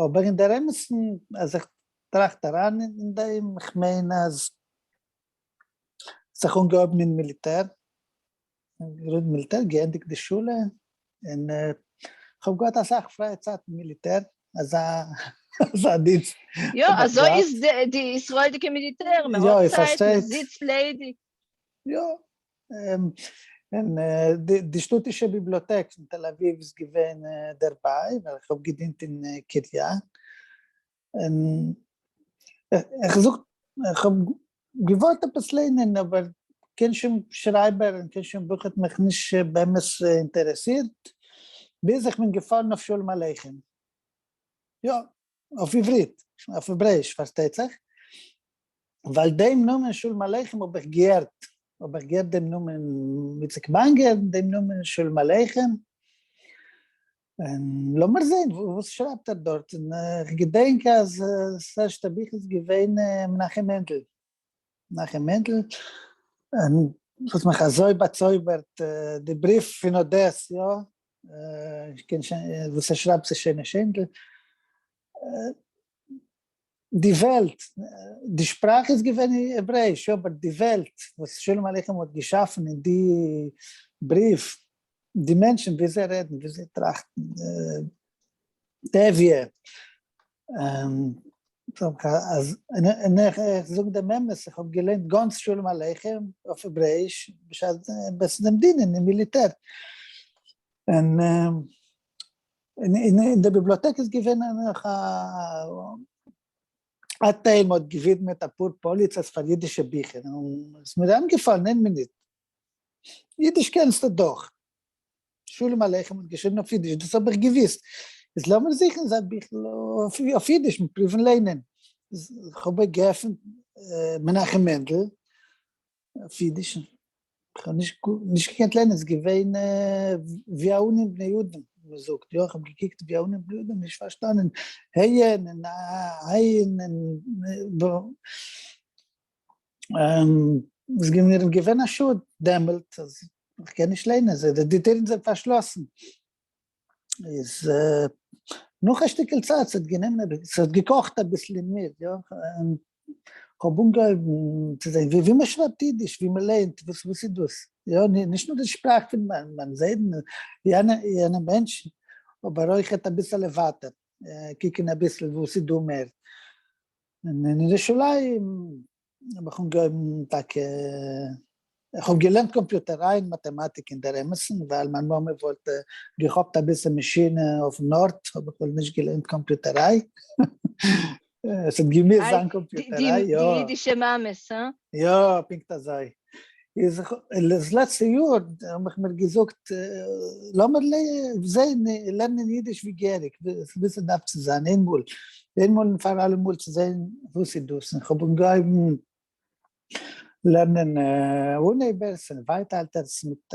אבער אין דער אמת'ן אז איך טראכט אריין אין דעם, איך מיין אז זיך אנגעהויבן אין מיליטער, מיליטער, געענדיגט די שולע, און כ'האב געהאט אסאך פרייע צייט אין מיליטער, אזא אזא דינסט. יא, אזוי איז די ישראל'דיגע מיליטער, מען האט צייט, מען זיצט ליידיג. יא, און די שטאטישע ביבליאטעק פון תל אביב איז געווען דערביי, ווייל איך האב געדינט אין קריה, און איך זאג, איך האב געוואלט עפעס לערנען, אבער קיין שום שרייבער און קיין שום בוך האט מיך נישט באמת אינטערעסירט, ביז איך בין געפאלן אויף שלום עליכם. יא, אויף עברית, אויף העברעיש פארשטייט זיך, ווייל דעם נאמען שלום עליכם האב איך געהערט, האב איך געהערט דעם נאמען איציק מאנגער, דעם נאמען שלום עליכם, און לאמיר זען וואס שרייבט ער דארט, און איך געדענק אז ס'ערשטע בוך איז געווען מנחם מענדל, מנחם מענדל, און ס'האט מיך אזוי באצויבערט די בריוו פון אדעס, יא, וואס ער שרייבט צו שיינע שענדל, די וועלט, די שפראך איז געווען העברעיש, יא, אבער די וועלט וואס שלום עליכם האט געשאפן אין די בריוו, די מענטשן ווי זיי רעדן, ווי זיי טראכטן, טביה, און איך זאג דעם אמת, איך האב געליינט גאנץ שלום עליכם אויף העברעיש בשעת דעם דינען אין מיליטער, און אין די ביבליאטעק איז געווען נאך א טייל, מען האט געווידמעט אפאר פאליצעס פאר אידישע ביכער, און עס איז מיר איינגעפאלן, איין מינוט, אידיש קענסטו דאך, שלום עליכם האט געשריבן אויף אידיש, דאס האב איך געוויסט, איז לאמיר זוכן זיין ביכל אויף אידיש און פרואוון ליינען, איך האב געעפנט מנחם מענדל אויף אידיש, איך האב נישט געקענט ליינען, עס איז געווען ווי א אנים בני אדם, מען זאגט, יא, איך האב געקוקט ווי א אנים בני אדם, נישט פארשטאנען, העיין און עיין און עס איז מיר געווען א שאד דעמאלט אז איך קען נישט ליינען זיי, די טירן זענען פארשלאסן. איז נאך א שטיקל צייט, ס'האט גענומען, ס'האט געקאכט אביסל אין מיר, יא, און כ'האב אנגעהויבן צו זען ווי מען שרייבט אידיש, ווי מען לערנט, וואס וואס איז דאס, יא, נישט נאר די שפראך פון מיין זיידן, יענע יענע מענטשן, אבער אויכעט אביסעלע ווייטער, קוקן אביסל וואס איז דא מער. און אין ירושלים האב איך אנגעהויבן טאקע, איך האב געלערנט קאמפיוטעריי און מאטעמאטיק אין דער אמת'ן, ווייל מיין מאמע וואלט געכאפט אביסל מאשינע אויפן ארט, האב איך וואלט נישט געלערנט קאמפיוטעריי, עס האט געמוזט זיין קאמפיוטעריי, יא. די אידישע מאמעס, הא? יא, פונקט אזוי. איז דאס לעצטע יאר האב איך מיר געזאגט, לאמיר זען, לערנען אידיש ווי געהעריג, ווי ס'דארף צו זיין, איינמאל, איינמאל און פאר אלעמאל צו זען וואס איז דאס, און כ'האב אנגעהויבן לערנען אנהייבערס און ווייטהאלטערס מיט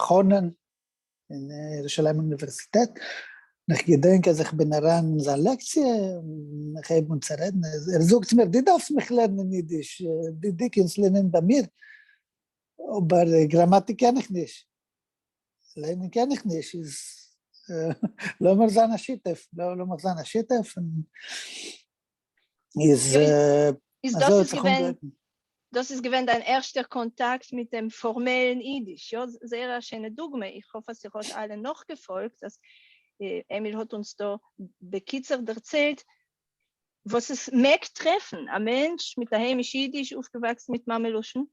חנן אין ירושלים אוניווערסיטעט, און איך געדענק אז איך בין אריין אין זיין לעקציע, און איך הייב אן צו רעדן, ער זאגט מיר, דו דארפסט מיך לערנען אידיש, דו קענסט לערנען ביי מיר, אבער גראמאטיק קען איך נישט, לערנען קען איך נישט, איז לאמיר זיין א שותף, לאמיך זיין א שותף, און איז איז דאס איז געווען דאס איז געווען דיין ערשטער קאנטאקט מיט דעם פארמעלן אידיש, יא? זייער א שיינע דוגמא, איך האף אז איר האט אלע נאכגעפאלגט, אז עמיל האט אונז דא בקיצור דערציילט וואס עס מעג טרעפן א מענטש מיט א היימיש אידיש, אויפגעוואקסן מיט מאמע לשון,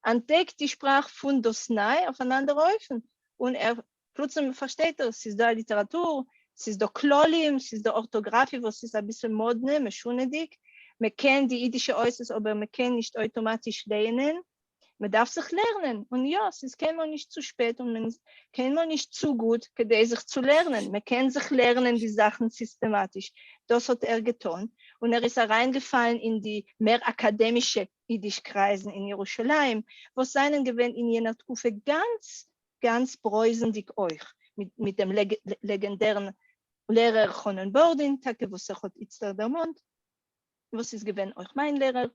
אנטדעקט די שפראך פון דאס ניי אויף אן אנדער אופן, און ער פלוצים פארשטייט ער, ס'איז דא א ליטעראטור, ס'איז דא כללים, ס'איז דא ארטאגראפיע וואס איז אביסל מאדנע, משונה'דיג, מען קען די אידישע אותיות אבער מען קען נישט אויטאמאטיש לייענען, מען דארף זיך לערנען, און יא, ס'איז קיינמאל נישט צו שפעט און מען איז קיינמאל נישט צו גוט כדי זיך צו לערנען, מען קען זיך לערנען די זאכן סיסטעמאטיש, דאס האט ער געטון, און ער איז אריינגעפאלן אין די מער אקאדעמישע אידיש קרייזן אין ירושלים, וואס זענען געווען אין יענער תקופה גאנץ גאנץ ברויזנדיג אויך מיט דעם לעגענדערן לערער חנן בארדין, טאקע וואס איך האט איצטער דערמאנט, וואס איז געווען אויך מיין לערער,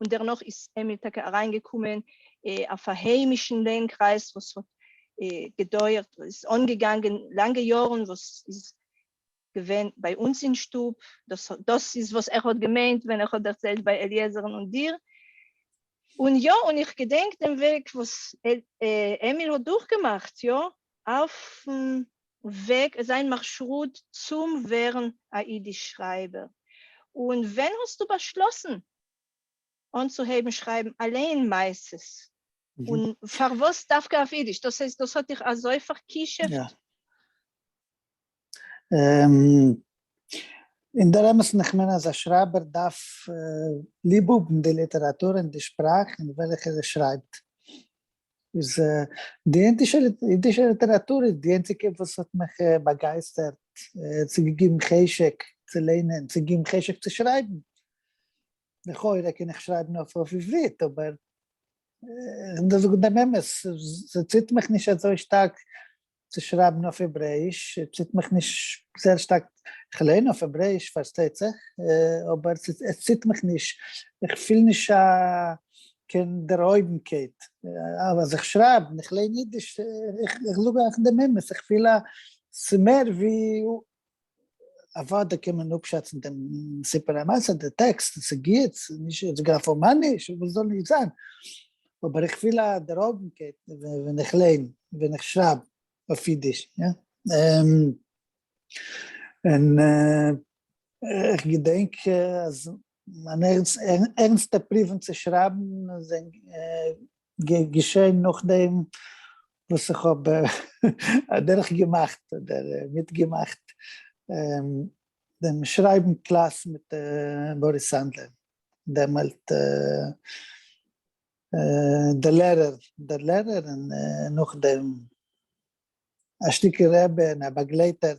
און דערנאך איז עמיל טאקע אריינגעקומען אויף א היימישן לערן-קרייז וואס האט געדויערט, איז אנגעגאנגען לאנגע יארן, וואס איז געווען ביי אונז אין שטוב, דאס איז וואס ער האט געמיינט ווען ער האט דערציילט ביי אליעזר'ן און דיר, און יא, און איך געדענק דעם וועג וואס עמיל האט דורכגעמאכט, יא, אויפן וועג, זיין מארשרוט צום ווערן א אידיש שרייבער. און ווען האסטו באשלאסן אנצוהייבן שרייבן אליין מעשות? און פֿאַר וואָס דווקא אויף ייִדיש? דאָס הייסט, דאָס האָט דיך אַזוי פֿאַרכּישופֿט? יאָ. אין דער אמתן, איך מיין אַז אַ שרײַבער דאַרף ליב האָבן די ליטעראַטור און די שפּראַך אין וועלכער ער שרײַבט. איז די אידישע ליטעראַטור איז די איינציקע וואָס האָט מיך באַגייסטערט, צוגעגעבן חשק צו לערנען, צוגעגעבן חשק צו שרײַבן. לכאורה קען איך שרייבן אויף עברית, אבער איך דארף זאגן דעם אמת, ס'ציט מיך נישט אזוי שטארק צו שרייבן אויף העברעאיש, ס'ציט מיך נישט זייער שטארק, איך ליין אויף העברעאיש פארשטייט זיך, אבער עס ציט מיך נישט, איך פיל נישט א קיין דערהויבנקייט אז איך שרייב און איך ליין אידיש, איך זאג אייך דעם אמת, איך פיל א ס'מער ווי אוודאי קען מען אפשאצן דעם סיפור המעשה, די טעקסט, עס איז גוט, עס איז נישט גראפאמאניש, וואס זאל נישט זיין, אבער איך פיל א דערהויבנקייט ווען איך ליין, ווען איך שרייב אויף אידיש, יא. און איך געדענק אז מיינע ערנסטע פריוון צו שרייבן זענען געשען נאכדעם וואס איך האב אדורך געמאכט אדער מיטגעמאכט דעם שרייבן קלאס מיט באריס סאנדלער, דעמאלט דער לערער, דער לערער און נאכדעם א שטיקל רבי און א באגלייטער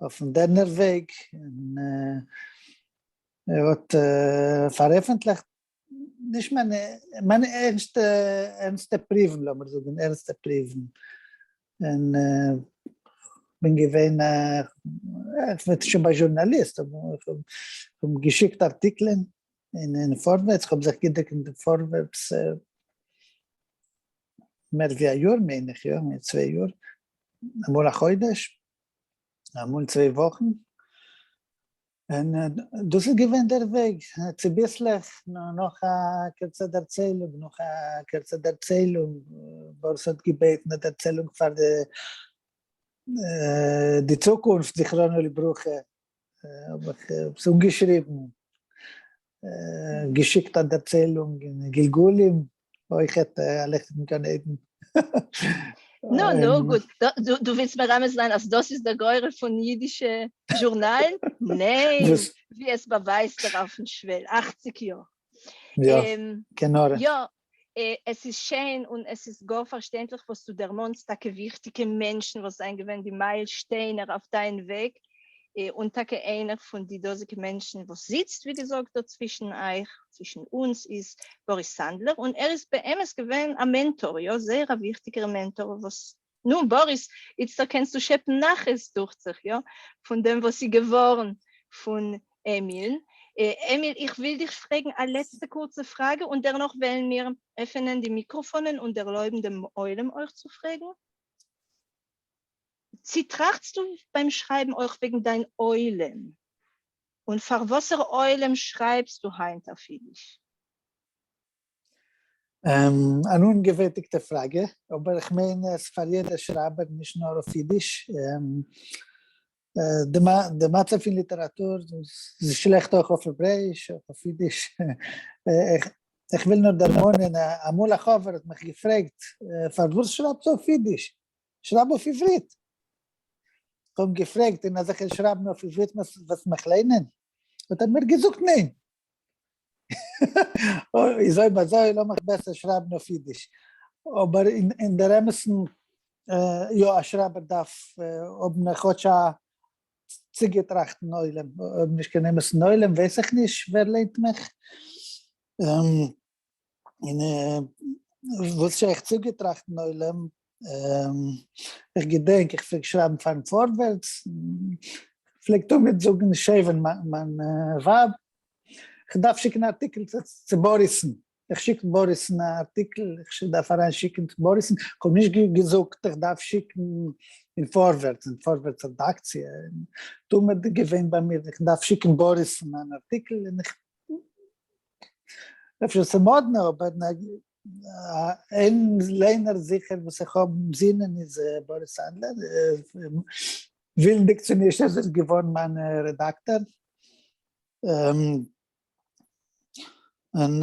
אויפן דערנער וועג, און ער האט פארעפנטליכט נישט מיינע, מיינע ערנסטע, ערנסטע פריוון, לאמיר זאגן ערנסטע פריוון, און כ'בין געווען א, כ'בין שוין ביי זשורנאליסט, כ'האב געשיקט ארטיקלען אין פארווערטס, כ'האב זיך געדרוקט אין די פארווערטס מער ווי א יאר מיין איך, יא, 2 יאר, אמאל א חודש, אמאל 2 וואכן, און דאס איז געווען דער וועג, צוביסלעך, נאך א קורצע דערציילונג, נאך א קורצע דערציילונג, באריס האט געבעטן א דערציילונג פאר די צוקונפט, זכרונו לברכה, האב איך עס אנגעשריבן, געשיקט א דערציילונג אין גלגולים, אויכעט א ליכטיגן גן עדן. נו, נו, גוט. דו ווילסט מרמז זיין אז דאס איז דער גורל פון אידישע זשורנאלן? ניין, ווי עס באווייזט דער אויפן שוועל, 80 יאר. יא, כנראה. יא, עס איז שיין און עס איז גאר פארשטענדליך וואס דו דערמאנסט טאקע וויכטיגע מענטשן וואס זענען געווען די מייל שטיינער אויף דיין וועג, און טאקע איינער פון די דאזיגע מענטשן וואס זיצט ווי געזאגט דא צווישן אייך, צווישן אונז, איז באריס סאנדלער, און ער איז באמת געווען א מענטאר, יא, זייער א וויכטיגער מענטאר, וואס, נו, באריס, איצטער קענסטו שעפן נחת, דוכט זיך, יא, פון דעם וואס איז געווארן פון עמילן. עמיל, איך וויל דיך פרעגן א לעצטע קורצע פראגע, און דערנאך וועלן מיר עפענען די מיקראפאנען און דערלויבן דעם עולם אויך צו פרעגן. צי טראכטסטו ביים שרייבן אויך וועגן דיין עולם? און פאר וואסער עולם שרייבסטו היינט אויף אידיש? אן אנגעוועטיגטע פראגע, אבער איך מיין עס פאר יעדער שרייבער נישט נאר אויף אידיש. די מצב פון ליטעראטור איז שלעכט אויך אויף העברעאיש, אויך אויף אידיש. איך וויל נאר דערמאנען, אמאל א חבר האט מיך געפרעגט, פארוואס שרייבסטו אויף אידיש? שרייב אויף עברית. איך האב אים געפרעגט, און אז איך וועל שרייבן אויף עברית וועסטו מיך ליינען? האט ער מיר געזאגט ניין. איז אויב אזוי לאמיך בעסער שרייבן אויף אידיש. אבער אין דער אמת'ן, יא, א שרייבער דארף האבן כאטש א צוגעטראכטן עולם. אויב נישט קיין אמת'ן עולם ווייס איך נישט ווער ליינט מיך. און וואס שייך צוגעטראכטן עולם, איך געדענק איך פלעג שרייבן פארן פארווערטס, פלעג תמיד זאגן שעווען מיין ווייב, איך דארף שיקן א ארטיקל צו באריסן, איך שיק באריסן א ארטיקל, איך דארף אריין שיקן צו באריסן, איך האב נישט געזאגט איך דארף שיקן אין פארווערטס, אין פארווערטס רעדאקציע, תמיד געווען ביי מיר איך דארף שיקן באריסן אן ארטיקל און איך אפשר ס'מאדנע אבער איין ליינער זיכער וואס איך האב אין זינען איז באריס סאנדלער, ווילנדיג צו נישט איז ער געווארן מיין רעדאקטאר. און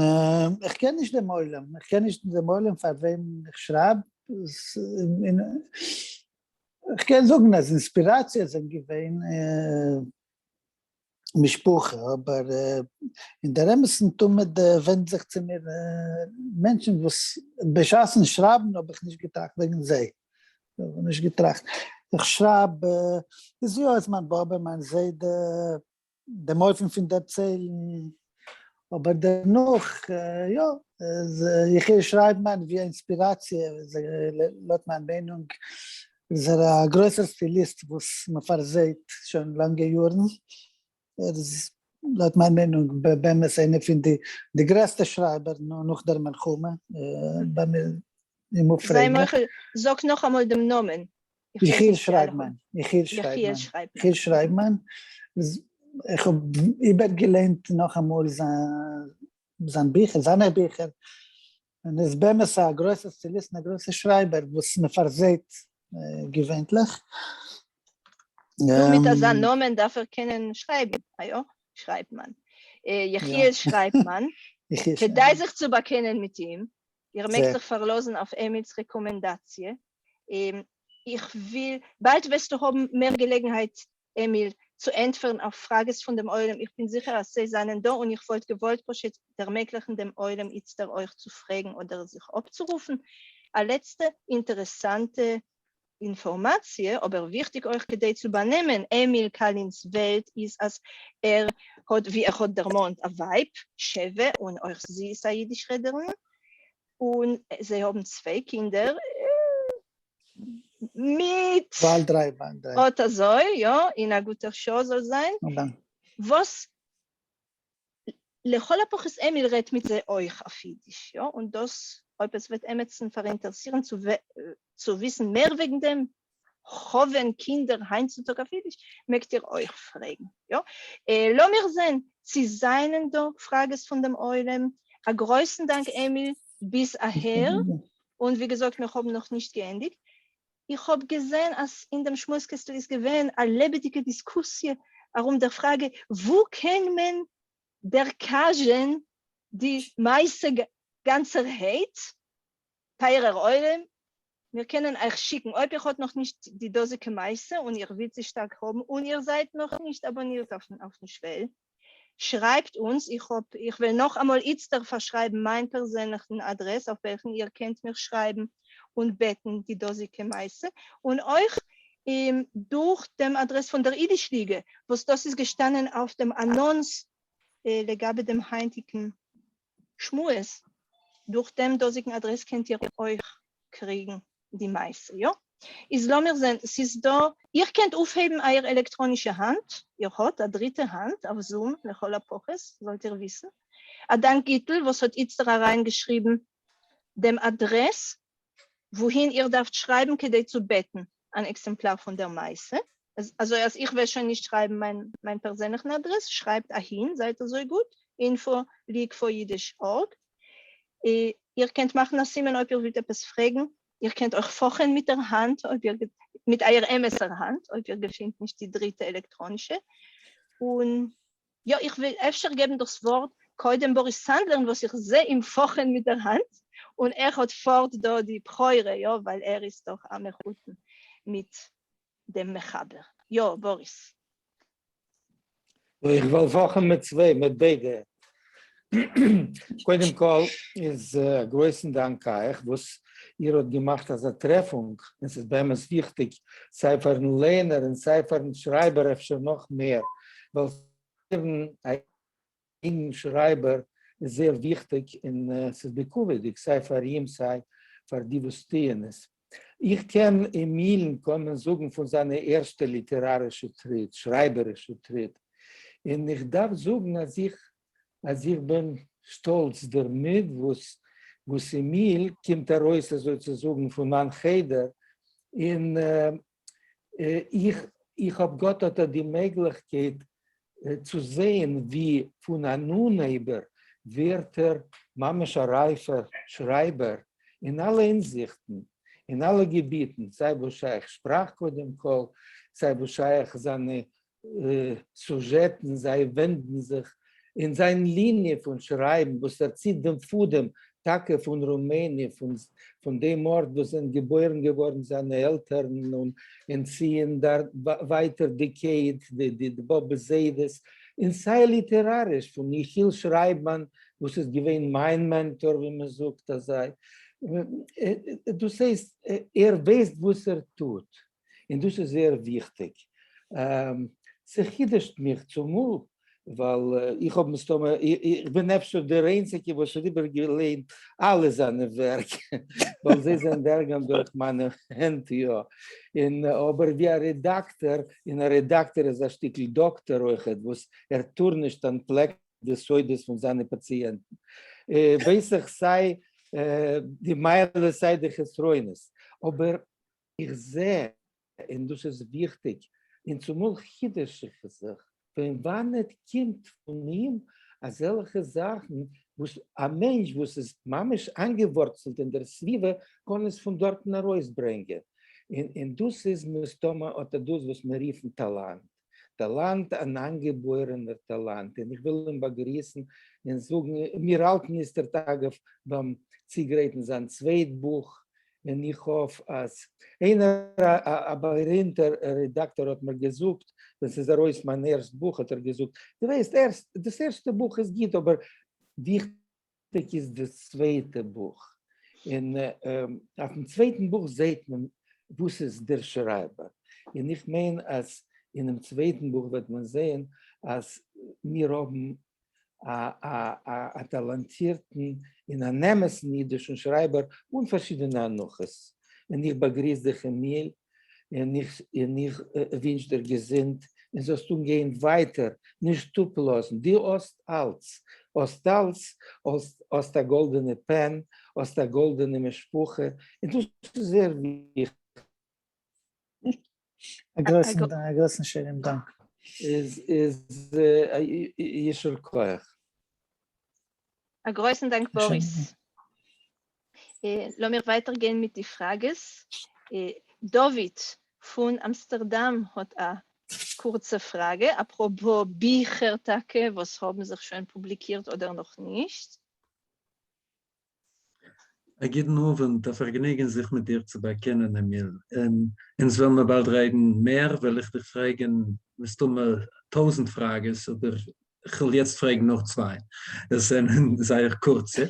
איך קען נישט דעם עולם, איך קען נישט דעם עולם פאר וועם איך שרייב, איך קען זאגן אז אינספיראציע זענען געווען משפחה, אבער אין דער אמת'ן תמיד ווענדט זיך צו מיר מענטשן וואס בשעת'ן שרייבן האב איך נישט געטראכט וועגן זיי, האב נישט געטראכט, איך שרייב איז יא איז מיין באבע מיין זיידע דעם אופן פון דערציילן, אבער דערנאך יא, איז יחיאל שרייבמאן ווי א אינספיראציע, לויט מיין מיינונג איז ער א גרויסער סטיליסט וואס מען פארזעהט שוין לאנגע יארן, ער איז לויט מיין מיינונג באמת איינער פון די די גרעסטע שרייבער נאך דער מלחמה, ביי מיר אים זיי אפפרעגן. מוחל, זאג נאכאמאל דעם נאמען. יחיאל שרייבמאן, יחיאל שרייבמאן, יחיאל שרייבמאן, איך האב איבערגעליינט נאכאמאל זיין ביכער, זיינע ביכער, און איז באמת א גרויסער סטיליסט און א גרויסער שרייבער וואס מען פארזעהט געווענטליך. נו מיט אזא נאמען דארף ער קענען שרייבן, א יא? שרייבמאן. יחיאל שרייבמאן, כדאי זיך צו באקענען מיט אים, איר מעגט זיך פארלאזן אויף עמיל'ס רעקאמענדאציע. איך וויל, באלד וועסטו האבן מער געלעגנהייט עמיל, צו ענטפערן אויף פראגעס פון דעם עולם, איך בין זיכער אז זיי זענען דא און איך וואלט געוואלט פשוט ערמעגליכן דעם עולם איצטער אויך צו פרעגן אדער זיך אפצורופן. א לעצטע אינטערעסאנטע אינפארמאציע, אבער וויכטיג אויך כדי צו באנעמען עמיל קאלינ'ס וועלט איז אז ער האט, ווי ער האט דערמאנט, א ווייב, שבע, און אויך זי איז א אידיש רעדערין, און זיי האבן צוויי קינדער מיט. באלד דריי, באלד דריי. אט אזוי, יא, אין א גוטער שעה זאל זיין. וואס לכל הפחות עמיל רעדט מיט זיי אויך אויף אידיש, יא, און דאס אויב עס וועט עמעצן פאראינטערסירן צו וויסן מער וועגן דעם, האבן קינדער היינט-צו-טאג אויף אידיש, מעגט איר אויך פרעגן, יא. לאמיר זען צי זענען דא פראגעס פון דעם עולם. א גרויסן דאנק עמיל ביז אהער, און ווי געזאגט מיר האבן נאכנישט געענדיגט. איך האב געזען אז אין דעם שמועס קעסטל איז געווען א לעבעדיגע דיסקוסיע ארום דער פראגע וואו קען מען דערקאזשען די מעשה גאנצערהייט. טייערער עולם, מיר קענען אייך שיקן, אויב איר האט נאך נישט די דאזיגע מעשה און איר ווילט זי שטארק האבן און איר זייט נאך נישט אבאנירט אויפן שוועל, שרייבט אונז, איך האב, איך וועל נאך אמאל איצטער פארשרייבן מיין פערזענליכן אדרעס אויף וועלכן איר קענט מיר שרייבן און בעטן די דאזיגע מעשה, און אויך דורך דעם אדרעס פון דער אידיש ליגע, וואס דאס איז געשטאנען אויף דעם אנאנס לגבי דעם היינטיגן שמועס, דורך דעם דאזיגן אדרעס קענט איר אויך קריגן די מעשה, יא? איז לאמיר זען, ס'איז דא, איר קענט אויפהייבן אייער עלעקטראנישע האנט, איר האט א דריטע האנט אויף זום לכל הפחות, זאלט איר וויסן. א דאנק גיטל וואס האט איצטער אריינגעשריבן דעם אדרעס וואוהין איר דארפט שרייבן כדי צו בעטן אן עקזעמפלאר פון דער מעשה, אזוי אז איך וועל שוין נישט שרייבן מיין פערזענליכן אדרעס, שרייבט אהין, זייט אזוי גוט, info league for yiddish org. איר קענט מאכן א סימן אויב איר ווילט עפעס פרעגן, איר קענט אויך פאכען מיט דער האנט, אויב איר, מיט אייער אמת'ער האנט, אויב איר געפינט נישט די דריטע עלעקטראנישע. און יא, איך וויל אפשר געבן דאס ווארט קודם באריס סאנדלערן וואס איך זע אים פאכען מיט דער האנט, און ער האט פארט דא די בכורה, יא, ווייל ער איז דאך א מחותן מיט דעם מחבר. יא, באריס. איך וועל פאכען מיט צוויי, מיט ביידע. קודם כל איז א גרויסן דאנק אייך וואס איר האט געמאכט אזא טרעפונג, און ס'איז באמת וויכטיג סיי פארן לייענער און סיי פארן שרייבער אפשר נאך מער, ווייל ווערן א יונגן שרייבער איז זייער וויכטיג און ס'איז בכבוד'יג סיי פאר אים סיי פאר די וואס טוען עס. איך קען עמילן קען מען זאגן פון זיינע ערשטע ליטערארישע טריט, שרייבערישע טריט, און איך דארף זאגן אז איך אז איך בין שטאלץ דערמיט וואס וואס עמיל קומט ארויס אזוי צו זאגן פון מיין חדר, און איך איך האב גאט האט די מעגליכקייט צו זעהן ווי פון אן אנהייבער ווערט ער ממש א רייפער שרייבער אין אלע הינזיכטן, אין אלע געביטן, סיי וואס שייך שפראך קודם כל, סיי וואס שייך זיינע סוזשעטן, זיי ווענדן זיך. אין זיין ליניע פון שרייבן וואס ער ציט דעם פאדעם טאקע פון רומעניע, פון דעם ארט וואס זענען געבוירן געווארן זיינע עלטערן און ציען דארט ווייטער די קייט, די באבע זיידעס, און סיי ליטעראריש פון יחיאל שרייבמאן וואס איז געווען מיין מענטאר ווי מען זאגט אזוי, דאס הייסט ער ווייסט וואס ער טוט און דאס איז זייער וויכטיג. ס'חידוש'ט מיך צומאל ווייל איך האב מסתמא, איך בין אפשר דער איינציגער וואס האט איבערגעליינט אלע זיינע ווערק, ווייל זיי זענען דערגאנגען דורך מיינע הענט, יא. און אבער ווי א רעדאקטאר, און א רעדאקטאר איז א שטיקל דאקטאר אויכעט, וואס ער טאר נישט אנטפלעקן די סודות פון זיינע פאציענטן, ווייס איך סיי די מעלות סיי די חסרונות, אבער איך זע און דאס איז וויכטיג, און צומאל חידוש איך זיך, פון וואנעט קומט פון אים אזעלכע זאכן וואס א מענטש וואס איז ממש איינגעווארצלט אין דער סביבה קען עס פון דארטן ארויסברענגען, און דאס איז מסתמא אט דאס וואס מיר רופן טאלאנט, טאלאנט, אן איינגעבוירענער טאלאנט, און איך וויל אים באגריסן און זאגן, מיר האלטן איצטערט אגב ביים צוגרייטן זיין צווייט בוך, און איך האף אז איינער א בארימטער רעדאקטאר האט מיר געזאגט ווען ס'איז ארויס מיין ערשט בוך האט ער געזאגט, דו ווייסט ערשט דאס ערשטע בוך איז גוט אבער וויכטיג איז דאס צווייטע בוך, און אויפן צווייטן בוך זעהט מען וואס איז דער שרייבער, און איך מיין אז אינעם צווייטן בוך וועט מען זעהן אז מיר האבן א טאלאנטירטן און אן אמת'ן אידישן שרייבער אן פארשידענע הנחות, און איך באגריס דיך עמיל, און איך ווינטש דיר געזונט און זאלסט אנגיין ווייטער, נישט אפלאזן, דו האסט אלץ, האסט אלץ, האסט א גאלדענע פען, האסט א גאלדענע משפחה, און דאס איז זייער וויכטיג. א גרויסן א גרויסן שענעם דאנק. איז איז יישר כח. א גרויסן דאנק באריס. לאמיר ווייטער גיין מיט די פראגעס. דוד פון אמסטערדאם האט א קורצע פראגע, אפראפא ביכער טאקע וואס האבן זיך שוין פובליקירט אדער נאכנישט. אַ גוטן אָוונט, אַ פֿאַרגעניגן זיך מיט דיר צו באַקענען, עמיל. און אונדז וועלן מיר באַלד רעדן מער, וועל איך דיך פֿרעגן מסתּמא טויזנט פֿראַגעס, אָבער כ'וועל יעצט פֿרעגן נאָר צוויי. דאָס זענען זייער קורצע.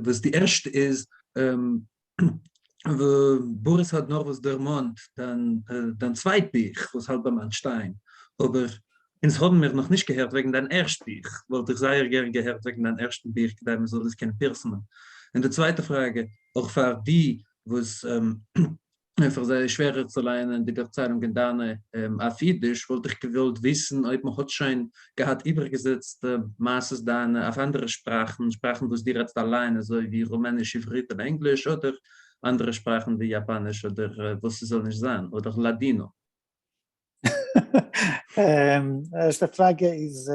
וואָס די ערשטע איז, באָריס האָט נאָר וואָס דערמאָנט דײַן צווייט בוך, וואָס האַלט בײַם אַנטשטיין, אָבער אונז האבן מיר נאך נישט געהערט וועגן דיין ערשט בוך, וואלט איך זייער גערן געהערט וועגן דיין ערשטן בוך כדי מען זאל עס קענען פרסמ'ן. און די צווייטע פראגע, אויך פאר די וואס פאר זיי איז שווערער צו לייענען די דערציילונגען דיינע אויף אידיש, וואלט איך געוואלט וויסן אויב מען האט שוין געהאט איבערגעזעצט מעשות דיינע אויף אנדערע שפראכן, שפראכן וואס דו רעדסט אליין אזוי ווי רומעניש, עברית און ענגליש, אדער אנדערע שפראכן ווי יאפאניש אדער וואס ס'זאל נישט זיין, אדער לאדינא. ערשטע פראגע איז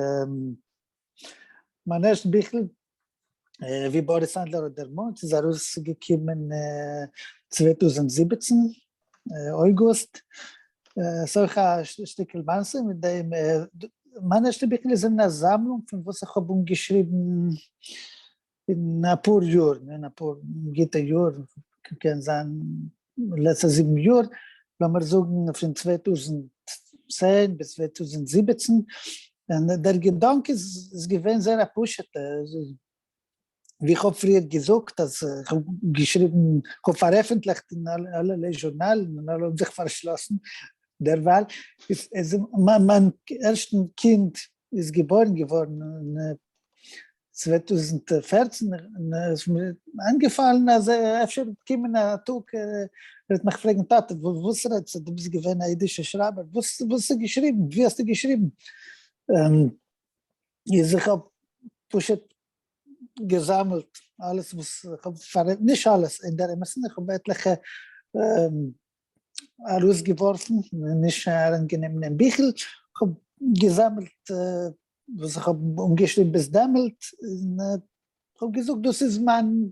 מיין ערשט ביכל ווי באריס סאנדלער האט דערמאנט איז ארויסגעקומען 2017 אויגוסט, ס'איז אויך א שטיקל מעשה מיט דעם, מיין ערשטע ביכל איז אין א זאמלונג פון וואס איך האב אנגעשריבן אין אפאר יאר, אין אפאר גוטע יאר, קען זיין לעצטע זיבן יאר, לאמיר זאגן פון 2010 ביז 2017, און דער געדאנק איז געווען זייער א פשוטע, ווי איך האב פריער געזאגט אז איך האב געשריבן, איך האב פארעפנטליכט אין אלע זשורנאלן און אלע האבן זיך פארשלאסן, דערווייל איז מיין ערשטן קינד איז געבוירן געווארן אין 2014 און עס איז מיר איינגעפאלן אז אפשר וועט קומען א טאג ער וועט מיך פרעגן טאטע וואס רעדסטו דו ביסט געווען א אידישער שרייבער וואס האסטו געשריבן ווי האסטו געשריבן איז איך האב פשוט געזאמלט אלעס וואס איך האב פאר נישט אלעס אין דער אמת'ן איך האב עטליכע ארויסגעווארפן נישט אריינגענומען אין ביכל איך האב געזאמלט וואס איך האב אנגעשריבן ביז דעמאלט, און איך האב געזאגט דאס איז מיין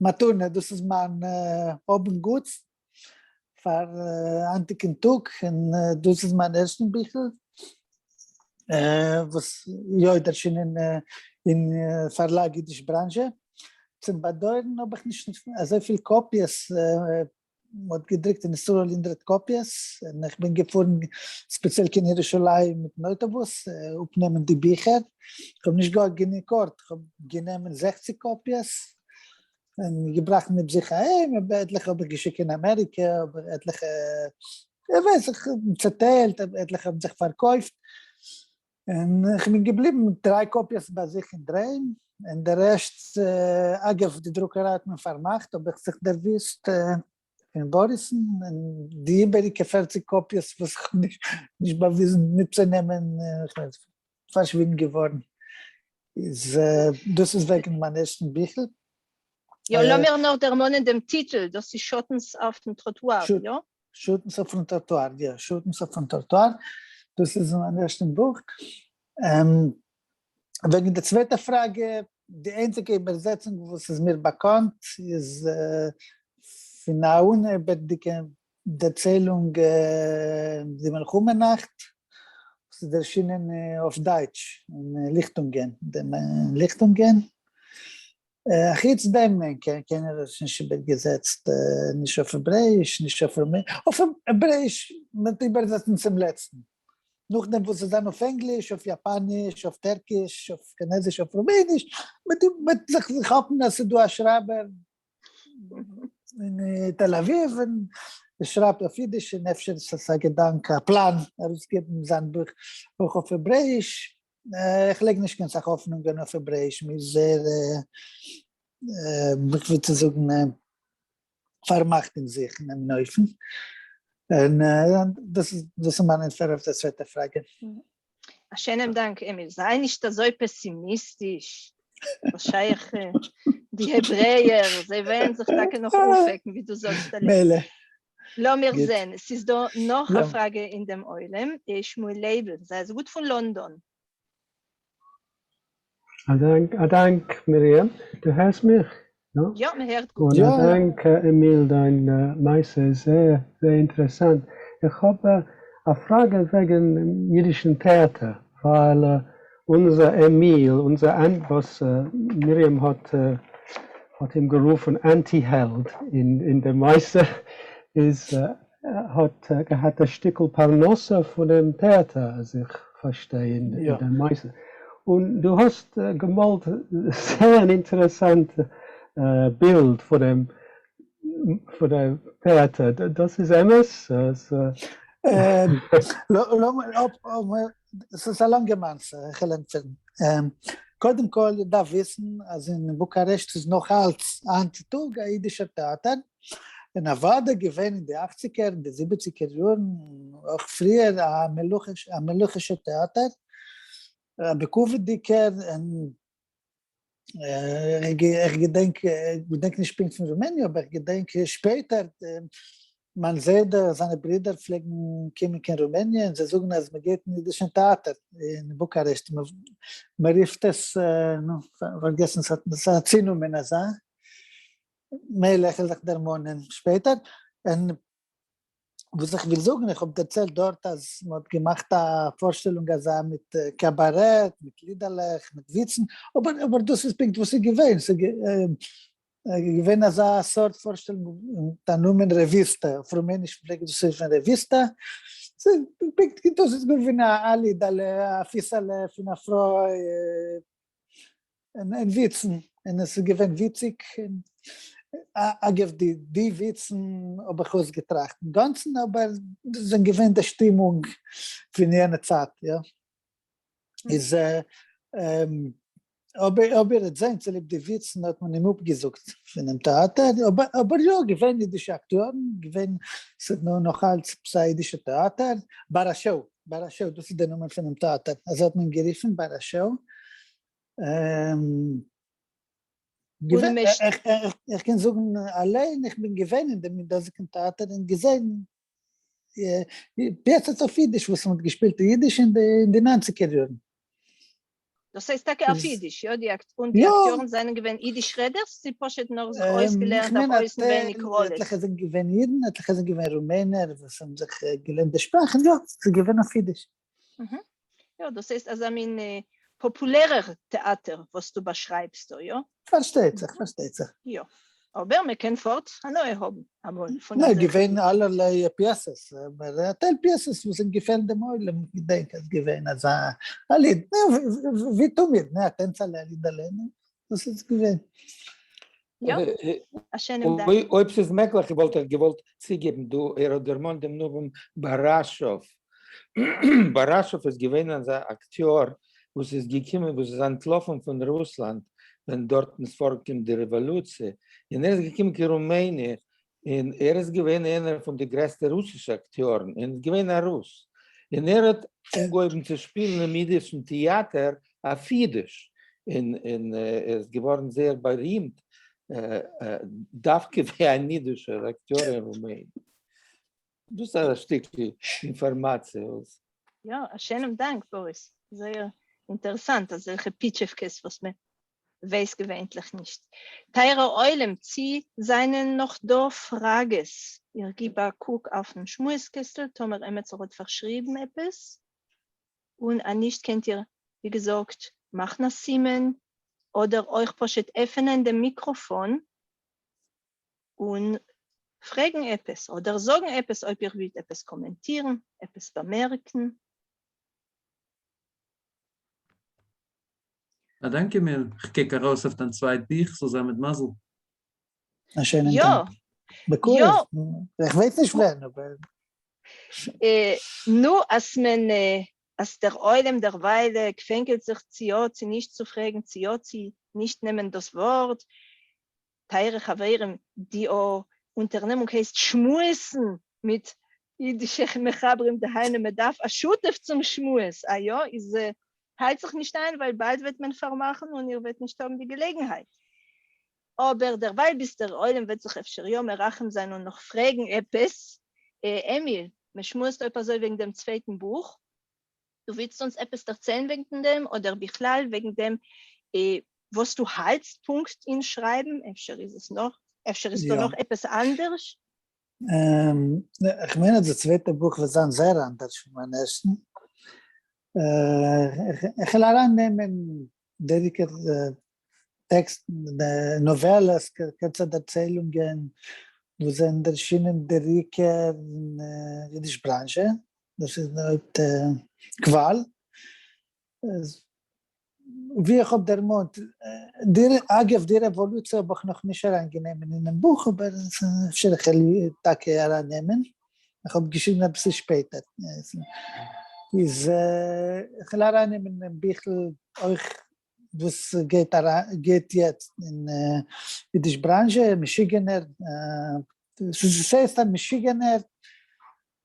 מתנה, דאס איז מיין האב און גוטס פאר היינטיגן טאג, און דאס איז מיין ערשטן ביכל. וואס יא איז ערשינען אין פארלאג אידיש בראנזשע. צום באדויערן האב איך נישט אזויפיל קאפיעס, מען האט געדרוקט אין ישראל הונדרעט קאפיעס, און איך בין געפארן ספעציעל קיין ירושלים מיטן אויטאבוס אפנעמען די ביכער, איך האב נישט געהאט גענוג ארט, איך האב גענומען 60 קאפיעס און געבראכט מיט זיך אהיים, עטליכע האב איך געשיקט אין אמעריקע, אבער עטליכע, איך ווייס, איך האב צעטיילט, עטליכע האבן זיך פארקויפט, און איך בין געבליבן מיט דריי קאפיעס ביי זיך אינדרהיים, און די רעשט, אגב, די דרוקעריי האט מען פארמאכט, האב איך זיך דערוויסט פון באריסן, און די איבעריגע 40 קאפיעס וואס איך האב נישט באוויזן מיטצונעמען, איך בין פארשוויגן געווארן. איז דאס איז וועגן מיין ערשטן ביכל. יא, לאמיר נאר דערמאנען דעם טיטל, דאס איז שאטנס אויפן טראטואר, יא? שאטנס אויפן טראטואר, יא, שאטנס אויפן טראטואר, דאס איז מיין ערשטן בוך. וועגן די צווייטע פראגע, די איינציגע איבערזעצונג וואס איז מיר באקאנט איז פון א אנהייבערדיגע דערציילונג די מלחמה נאכט, וואס איז ערשינען אויף דייטש אין ליכטונגען, ליכטונגען. חוץ דעם קיינער האט עס נישט איבערגעזעצט, נישט אויף העברעאיש, נישט אויף רומעניש, אויף העברעאיש מיט איבערזעצן צום לעצטן, נאכדעם וואס עס זענען אויף ענגליש, אויף יאפאניש, אויף טערקיש, אויף כינעזיש, אויף רומעניש, מ'וועט זיך כאפן אז ס'איז דא א שרייבער אין תל אביב און ער שרייבט אויף אידיש און אפשר איז עס א געדאנק, א פלאן ארויסגעבן זיין בוך אויך אויף העברעאיש. איך לייג נישט קיין סאך האפענונגען אויף העברעאיש, מיר איז זייער, איך וויל צו זאגן, פארמאכט אין זיך אין דעם אופן. און דאס איז דאס איז מיין ענטפער אויף די צווייטע פראגע. א שענעם דאנק עמיל. זיי נישט אזוי פעסימיסטיש. וואס שייך די העברעער, זיי וועלן זיך טאקע נאך אויפוועקן ווי דו זאגסט אליין. מילא. לאמיר זען, ס'איז דא נאך א פראגע אין דעם עולם, שמואל לייבל, זיי אזוי גוט פון לאנדאן. א דאנק, א דאנק מרים, דו הערסט מיך? יא? יא, מען הערט גוט. און א דאנק עמיל, דיין מעשה איז זייער זייער אינטערעסאנט. איך האב א פראגע וועגן אידישן טעאטער, ווייל אונזער עמיל, אונזער וואס מרים האט האט אים גערופן אנטי העלד אין די מעשה, איז האט געהאט א שטיקל פרנסה פונעם טעאטער אז איך פארשטיי אין די מעשה, און דו האסט געמאלט זייער אן אינטערעסאנט בילד פונעם טעאטער, דאס איז אמת? ס'איז א לאנגע מעשה, איך וועל ענטפערן. קודם כל איר דארף וויסן אז אין בוקארעשט איז נאך אלץ היינט צו טאג א אידישער טעאטער, און אוודאי געווען אין די אכציגער און די זיבעציגער יארן, אויך פריער, א מלוכישער טעאטער, א בכבוד'דיגער, און איך געדענק, געדענק נישט פונקט פון רומעניע, אבער איך געדענק שפעטער, מיין זיידע, זיינע ברידער פלעגן קומען קיין רומעניע און זיי זאגן אז מען גייט אין אידישן טעאטער אין בוקארעשט, מען רופט עס, נו, פארגעסן, ס'האט א צונאמען אזא, מילא איך וועל זיך דערמאנען שפעטער, און וואס איך וויל זאגן, איך האב דערציילט דארט אז מען האט געמאכט א פארשטעלונג אזא מיט קאבארעט, מיט לידעלעך, מיט וויצן, אבער אבער דאס איז פונקט וואס איז געווען, ס'איז געווען אזא סארט פארשטעלונג מיט א נאמען רעוויסטע, אויף רומעניש פלעגט דאס רופן רעוויסטע, ס'איז פונקט דאס איז געווען א לידעלע, א פיסעלע פון א פרוי, און וויצן, און עס איז געווען וויציג, אגב די די וויצן האב איך אויסגעטראכט אינגאנצן, אבער דאס זענען געווען די שטימונג פון יענע צייט, יא, איז אבער אבער איר זענט צוליב די וויצן האט מען אים אפגעזאגט פונעם טעאטער, אבער אבער יא, געווען אידישע אקטיארן, געווען, ס'איז נאך אלץ עפעס א אידישע טעאטער, באראשאו, באראשאו, דאס איז די נאמען פונעם טעאטער, אזוי האט מען גערופן באראשאו. איך קען זאגן אליין, איך בין געווען אין דעם דאזיגן טעאטער און געזען פיעסעס אויף אידיש וואס מען האט געשפילט אין אידיש אין די ניינציגער יארן. דאס הייסט טאקע אויף אידיש, יא? און די אקטיארן זענען געווען אידיש רעדערס, צו פשוט נאר זיך אויסגעלערנט אויף אויסנווייניג ראלעס? עטליכע זענען געווען אידן, עטליכע זענען געווען רומענער וואס האבן זיך געלערנט די שפראך, און יא, ס'איז געווען אויף אידיש. יאָ, דאָס הייסט אַזאַ מין פּאָפּולערער טעאַטער, וואָס דו באַשרײַבסט דאָ, יאָ? פֿאַרשטייט זיך, פֿאַרשטייט זיך. יאָ, אָבער מע קען פֿאָרט הנאה האָבן אַמאָל פֿון נע, אַזעלכע געווען אַלערליי פּיעסעס, אָבער אַ טייל פּיעסעס וואָס זענען געפֿעלן דעם עולם, געדענק איז געווען אַזאַ אַ ליד, נו, ווי תּמיד, נע, אַ טענצעלע, אַ לידעלע, נו, דאָס איז געווען. יאָ, אַ שענעם דאַנק. אויב ס'איז מעגליך וואלט איך געוואלט צוגעבן דא, ער האט דערמאנט דעם נאמען באראשוב, באראשוב איז געווען אזא אקטיאר וואס איז געקומען וואס איז אנטלאפן פון רוסלאנד ווען דארטן איז פארגעקומען די רעוואלוציע, און ער איז געקומען קיין רומעניע, און ער איז געווען איינער פון די גרעסטע רוסישע אקטיארן, און איז געווען א רוס, און ער האט אנגעהויבן צו שפילן אין אידישן טעאטער אויף אידיש, און און ער איז געווארן זייער בארימט דווקא ווי אן אידישער אקטיאר אין רומעניע. דאס איז א שטיקל אינפארמאציע וואס. יא, א שענעם דאנק באריס, זייער אינטערעסאנט אזעלכע פיטשעווקעס וואס מען ווייסט געווענטליך נישט. טייערער עולם, צי זענען נאך דא פראגעס? איך גיב א קוק אויפן שמועס קעסטל טאמער עמעצער האט פארשריבן עפעס, און אז נישט קענט איר ווי געזאגט מאכן א סימן, אדער אויך פשוט עפענען דעם מיקראפאן און פרעגן עפעס, אדער זאגן עפעס אויב איר ווילט עפעס קאמענטירן, עפעס באמערקן. א דאנק עמיל, כ'קוק ארויס אויף דיין צווייט בוך, ס'זאל זיין מיט מזל. א שענעם יא. דאנק. בקרוב, יא. איך ווייס נישט ווען, אבער. נו, אז מען, אז דער עולם דערווייל קווענקלט זיך צו יא צו נישט צו פרעגן, צו יא צו נישט נעמען דאס ווארט, טייערע חברים, די אונטערנעמונג הייסט שמועסן מיט אידישע מחברים, דהיינו מען דארף א שותף צום שמועס, א יא איז האלט זיך נישט איין ווייל באלד וועט מען פארמאכן און איר וועט נישט האבן די געלעגנהייט, אבער דערווייל ביז דער עולם וועט זיך אפשר יא מרחם זיין און נאך פרעגן עפעס, עמיל, מען שמועסט אויב אזוי וועגן דעם צווייטן בוך, דו ווילסט אונז עפעס דערציילן וועגן דעם אדער בכלל וועגן דעם וואס דו האלטסט פונקט אין שרייבן, אפשר איז עס נאך, אפשר איז דא נאך עפעס אנדערש? איך מיין אז די צווייטע בוך וועט זיין זייער אנדערש פון מיין ערשטן. איך וועל ארייננעמען דער עיקר טעקסטן, נאוועלעס, קורצע דערציילונגען וואס זענען ערשינען דער עיקר אין אידיש בראנזשע, דאס איז די הויפט קוואל. ווי איך האב דערמאנט, אגב די רעוואלוציע האב איך נאך נישט אריינגענומען אינעם בוך, אבער אפשר איך וועל טאקע ארייננעמען, איך האב געשריבן אביסל שפעטער. איז איך וועל ארייננעמען אינעם ביכל אויך וואס גייט גייט יעצט אין אידיש בראנזשע, משוגענער, ס'הייסט א משוגענער,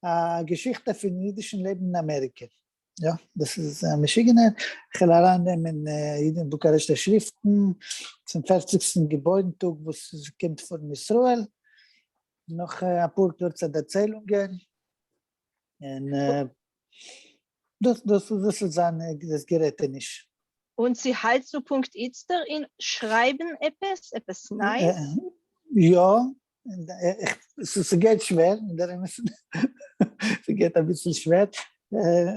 א געשיכטע פון אידישן לעבן אין אמעריקע. יא, דאס איז א משוגענער, איך וועל ארייננעמען אידן בוקארעשטער שריפטן צום פערציגסטן געבוירן טאג וואס קומט פאר אין ישראל, נאך אפאר קורצע דערציילונגען, און דאס דאס דאס איז זיין דאס גערעטעניש. און צו האלטסטו פונקט איצטער אין שרייבן עפעס, עפעס נייעס? יא, ס'גייט שווער, אין דער אמת, ס'גייט אביסל שווער,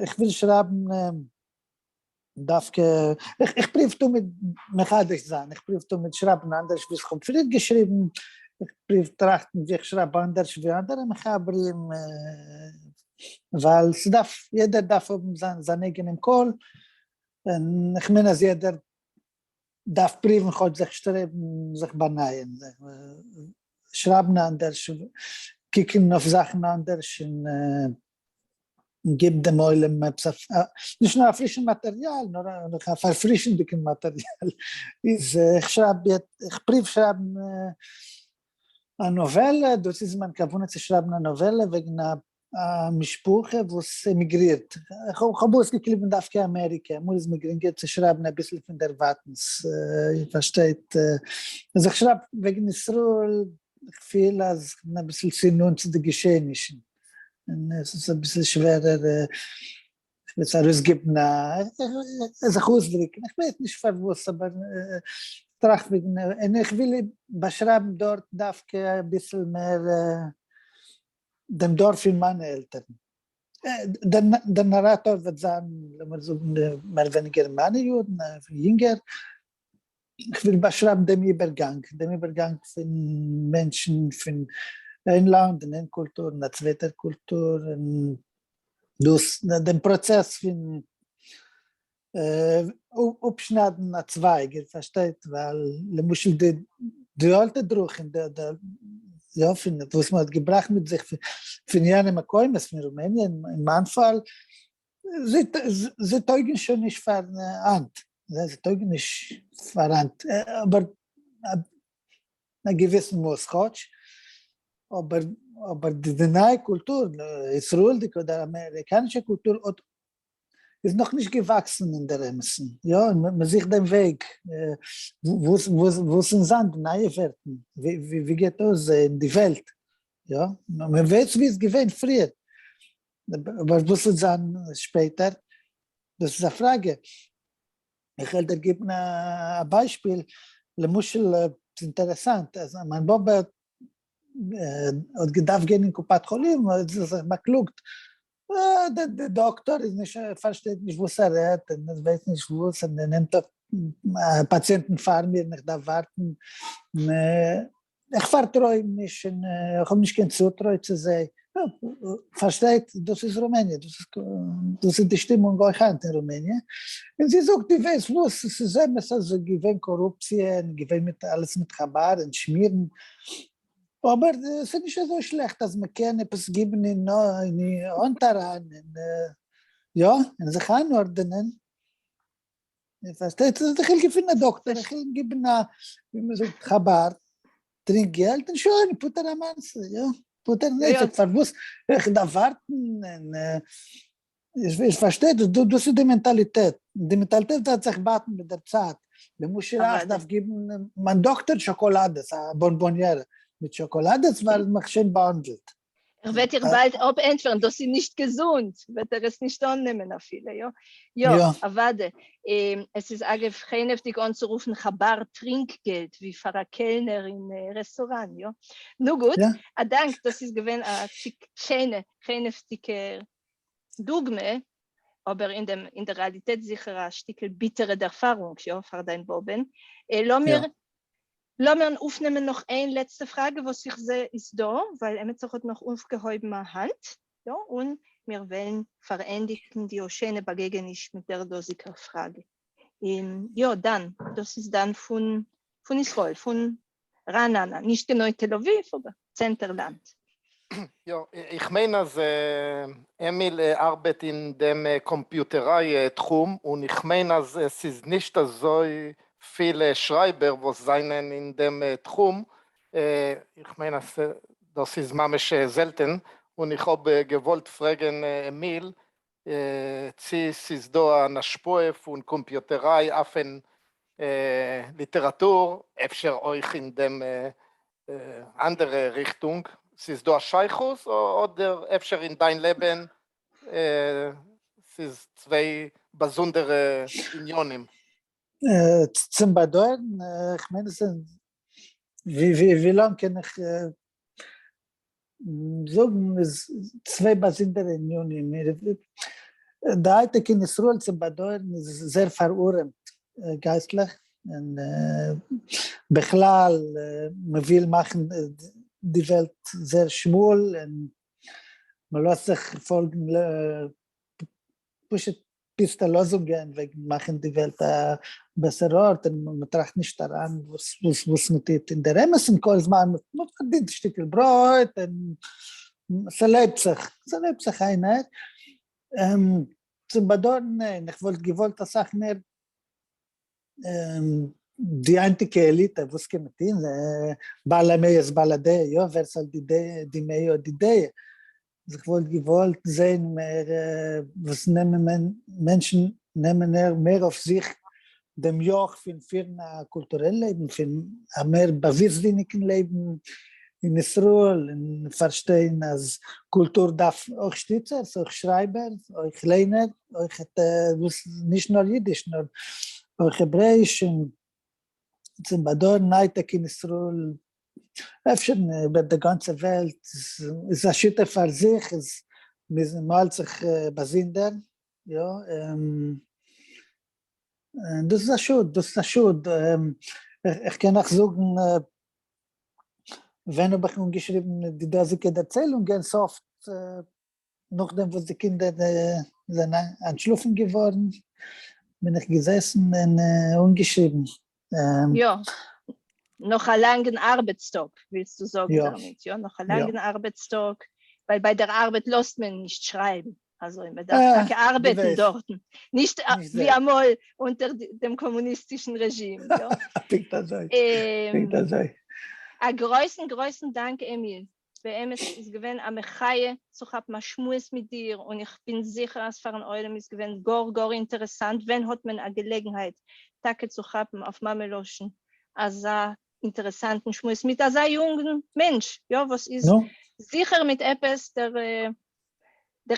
איך וויל שרייבן דווקא, איך פרואוו תמיד מחדש זיין, איך פרואוו תמיד שרייבן אנדערש ווי איך האב פריער געשריבן, איך פרואוו טראכטן ווי איך שרייב אנדערש ווי אנדערע מחברים, ווייל ס'דארף, יעדער דארף האבן זיין אייגענעם קול, און איך מיין אז יעדער דארף פרואוון כאטש זיך שטרעבן זיך באנייען, שרייבן אנדערש, קוקן אויף זאכן אנדערש, און גיבן דעם עולם עפעס א, נישט נאר א פרישן מאטעריאל, נאר נאך א פארפרישנדיגן מאטעריאל. איז איך שרייב, איך פרואוו שרייבן א נאוועלע, דאס איז מיין כוונה צו שרייבן א נאוועלע וועגן א א משפחה וואס עמיגרירט, איך האב אויסגעקליבן דווקא אמעריקע, אמאל איז מיר גרינגער צו שרייבן אביסל פון דערווייטנס, איר פארשטייט, אז איך שרייב וועגן ישראל, איך פיל אז איך בין אביסל צו נאנט צו די געשעענישן, און עס איז אביסל שווערער, איך וויל עס ארויסגעבן א, זיך אויסדרוקן, איך ווייס נישט פארוואס אבער איך טראכט וועגן, און איך וויל באשרייבן דארט דווקא אביסל מער דעם דור פון מיינע עלטערן. דער נאראטאר וועט זיין, לאמיר זאגן, מער ווייניגער מיינע יארן, יונגער. איך וויל באשרייבן דעם איבערגאנג, דעם איבערגאנג פון מענטשן פון איין לאנד און איין קולטור אין א צווייטער קולטור, און דאס, דעם פראצעס פון אפשניידן א צווייג, איר פארשטייט, ווייל למשל די די אלטע דרכים, די די יא פון וואס מען האט געבראכט מיט זיך פון יענע מקומות, פון רומעניע אין מיין פאל, זיי טויגן שוין נישט פאר היינט, זיי טויגן נישט פאר היינט, אבער אין א געוויסן מאס כאטש, אבער אבער די נייע קולטור, ישראל'דיגע אדער אמעריקאנישע קולטור האט איז נאך נישט געוואקסן אין דער אמת'ן, יא, מען זוכט דעם וועג, וואס וואס וואס זאלן זיין די נייע ווערטן, ווי ווי גייט אויסזען די וועלט, יא, מען ווייסט ווי עס איז געווען פריער, אבער וואס וועט זיין שפעטער, דאס איז א פראגע. איך וועל דיר געבן א ביישפיל, למשל, ס'איז אינטערעסאנט אז מיין באבע האט געדארפט גיין אין קופת חולים, האט זי זיך באקלאגט, דער דאקטאר איז נישט, פארשטייט נישט וואס ער רעדט, און ער ווייסט נישט וואס, און ער נעמט אויף פאציענטן פאר מיר און איך דארף ווארטן, איך פארטרוי אים נישט און איך האב נישט קיין צוטרוי צו זיי. פארשטייט, דאס איז רומעניע, דאס איז די שטימונג אויך היינט אין רומעניע. און זי זאגט, דו ווייסט וואס, עס איז אמת אז עס איז געווען קארופציע און געווען מיט אלעס מיט כאבאר און שמירן, אבער עס איז נישט אזוי שלעכט אז מען קען עפעס גיבן אין האנט אריין און יא, און זיך איינארדענען. איר פארשטייט? איך וויל געפינען א דאקטער, איך וויל אים גיבן א, ווי מען זאגט, כאבאר, טרינק געלט און שוין, פטור א מעשה, יא, פטור נפש, פארוואס איך דארף ווארטן, און איך פארשטיי דאס, דאס איז די מענטאליטעט, די מענטאליטעט דארף זיך בייטן מיט דער צייט, למשל איך דארף גיבן מיין דאקטער שאקאלאדעס, א באנבאניערע מיט שאקאלאדעס, ווייל מיך שוין באהאנדלט. ער וועט איר באלד אפענטפערן, דאס איז נישט געזונט, וועט ער עס נישט אננעמען אפילו, יא? יא, אוודאי. עס איז אגב חנעוודיג אנצורופן כאבאר טרינקגעלט, ווי פאר א קעלנער אין רעסטוראן, יא? נו גוט, א דאנק, דאס איז געווען א שיינע חנעוודיגע דוגמא, אבער אין דעם אין דער רעאליטעט זיכער א שטיקל ביטערע דערפארונג, יא, פאר דיין באבען. לאמיר לאמיר אויפנעמען נאך איין לעצטע פראגע וואס איך זע איז דא, ווייל עמיצער האט נאך אויפגעהויבן א האנט, יא, און מיר וועלן פארענדיגן די שיינע באגעגעניש מיט דער דאזיגער פראגע. יא, דן, דאס איז דן פון פון ישראל, פון רעננה, נישט גענוי תל אביב, אבער צענטער לאנד. יא, איך מיין אז עמיל ארבעט אין דעם קאמפיוטעריי תחום, און איך מיין אז עס איז נישט אזוי פיל שרייבער וואס זענען אין דעם תחום, איך מיין אז דאס איז ממש זעלטען, און איך האב געוואלט פרעגען עמיל צי ס'איז דא אן השפעה פון קאמפיוטעריי אויפן ליטעראטור, אפשר אויך אין דעם אנדערע ריכטונג, ס'איז דא א שייכות אדער אפשר אין דיין לעבען ס'איז צוויי באזונדערע עניינים? צום באדויערן, איך מיין עס איז, ווי לאנג קען איך זאגן, איז צוויי באזונדערע ענינים. די הייטעק אין ישראל צום באדויערן איז זייער פארארעמט גייסטליך, און בכלל מען וויל מאכן די וועלט זייער שמאל, און מען לאזט זיך פאלגן פשוט פוסטע לאזונגען וועגן מאכן די וועלט א בעסערע ארט, און מען טראכט נישט אריין וואס וואס מען טוט אין דער אמת'ן כל זמן מען פארדינט שטיקל ברויט און ס'לעבט זיך, ס'לעבט זיך איינער. צום באדויערן ניין, איך וואלט געוואלט אסאך מער די היינטיגע עליטע, וואס קען מען טון, בעל המאה בעל הדעה, יא, ווער ס'האט די דעה, די מאה האט די דעה, אז איך וואלט געוואלט זען מער וואס נעמען מענטשן נעמען מער אויף זיך דעם יאך פון פירן א קולטורעל לעבן, פון א מער באוואוסטזיניגן לעבן אין ישראל, און פארשטיין אז קולטור דארף אויך שטיצערס, אויך שרייבערס, אויך ליינער, אויך וואס נישט נאר אידיש נאר אויך העברעאיש, און צום באדויערן הייטעק אין ישראל אפשר איבער די גאנצע וועלט איז א שיטה פאר זיך, איז. מ'האלט זיך באזונדער, יא, און דאס איז א שאד, דאס איז א שאד, איך קען אייך זאגן, ווען האב איך אנגעשריבן די דאזיגע דערציילונגען, ס'אפט נאכדעם וואס די קינדער זענען אנטשלאפן געווארן, בין איך געזעסן און אנגעשריבן. יא, נאך א לאנגן ארבעטס-טאג, ווילסטו זאגן דערמיט, יא? נאך א לאנגן ארבעטס-טאג, ווייל ביי דער ארבעט לאזט מען נישט שרייבן, אזוי, מען דארף טאקע ארבעטן דארטן, נישט ווי אמאל אונטער דעם קאמוניסטישן רעזשים, יא? פונקט אזוי, פונקט אזוי. א גרויסן גרויסן דאנק עמיל, באמת איז געווען א מחיה צו כאפן א שמועס מיט דיר, און איך בין זיכער אז פארן עולם איז געווען גאר גאר אינטערעסאנט, ווען האט מען א געלעגנהייט טאקע צו כאפן אויף מאמע לשון אזא אינטערעסאנטן שמועס מיט אזא יונגן מענטש, יא, וואס איז זיכער מיט עפעס דער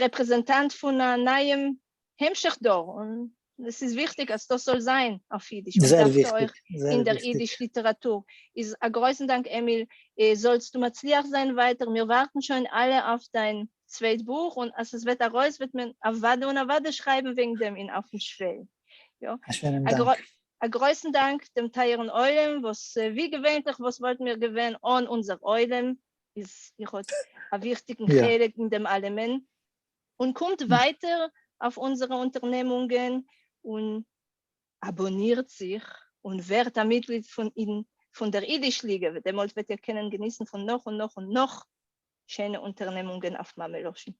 רעפרעזענטאנט פון א נייעם המשך דור, און עס איז וויכטיג אז דאס זאל זיין אויף אידיש, און דווקא אויך אין דער אידיש ליטעראטור. איז א גרויסן דאנק עמיל, זאלסטו מצליח זיין ווייטער, מיר ווארטן שוין אלע אויף דיין צווייט בוך, און אז עס וועט ארויס וועט מען אוודאי און אוודאי שרייבן וועגן דעם אין אויפן שוועל. יא. א שענעם דאנק. א גרויסן דאנק דעם טייערן עולם, וואס ווי געווענטליך וואס וואלטן מיר געווען אן אונזער עולם, איז איר האט א וויכטיגן חלק אין דעם אלעמען. און קומט ווייטער אויף אונזערע אונטערנעמונגען און אבאנירט זיך און ווערט א מיטגליד פון אין פון דער אידיש ליגע, דעמאלט וועט איר קענען געניסן פון נאך און נאך און נאך שענע אונטערנעמונגען אויף מאמע לשון.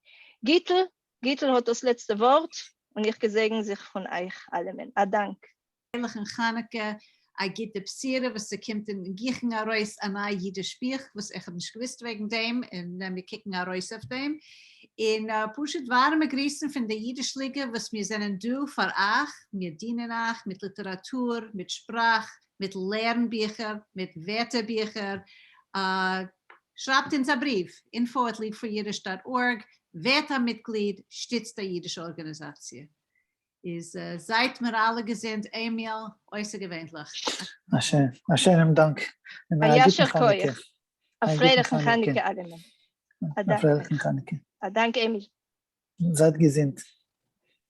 גיטל, גיטל האט דאס לעצטע ווארט, און איך געזעגן זיך פון אייך אלעמען. א דאנק. פרייליכן חנוכה, א גוטע בשורה וואס ס'קומט אין גיכן ארויס א ניי אידיש בוך וואס איך האב נישט געוואוסט וועגן דעם און מיר קוקן ארויס אויף דעם, און פשוט ווארעמע גריסן פון די אידיש ליגע וואס מיר זענען דא פאר אייך, מיר דינען אייך מיט ליטעראטור, מיט שפראך, מיט לערן ביכער, מיט ווערטער ביכער, שרייבט אונז א בריוו, info@leagueforyiddish dot org, ווערט א מיטגליד, שטיצט א אידישע ארגאניזאציע. איז זייט מיר אלע געזונט עמיל אויסערגעווענליך. א שענעם דאנק און א א גוטן יישר חנוכה. כח. א פרייליכן חנוכה אלעמען. א פרייליכן חנוכה. א דאנק עמיל. זייט געזונט.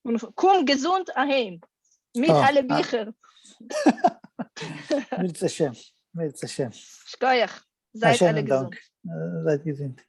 און קום געזונט אהיים. מיט אלע ביכער. מירצעשעם, מירצעשעם. שכוח. זייט אלע געזונט. זייט געזונט.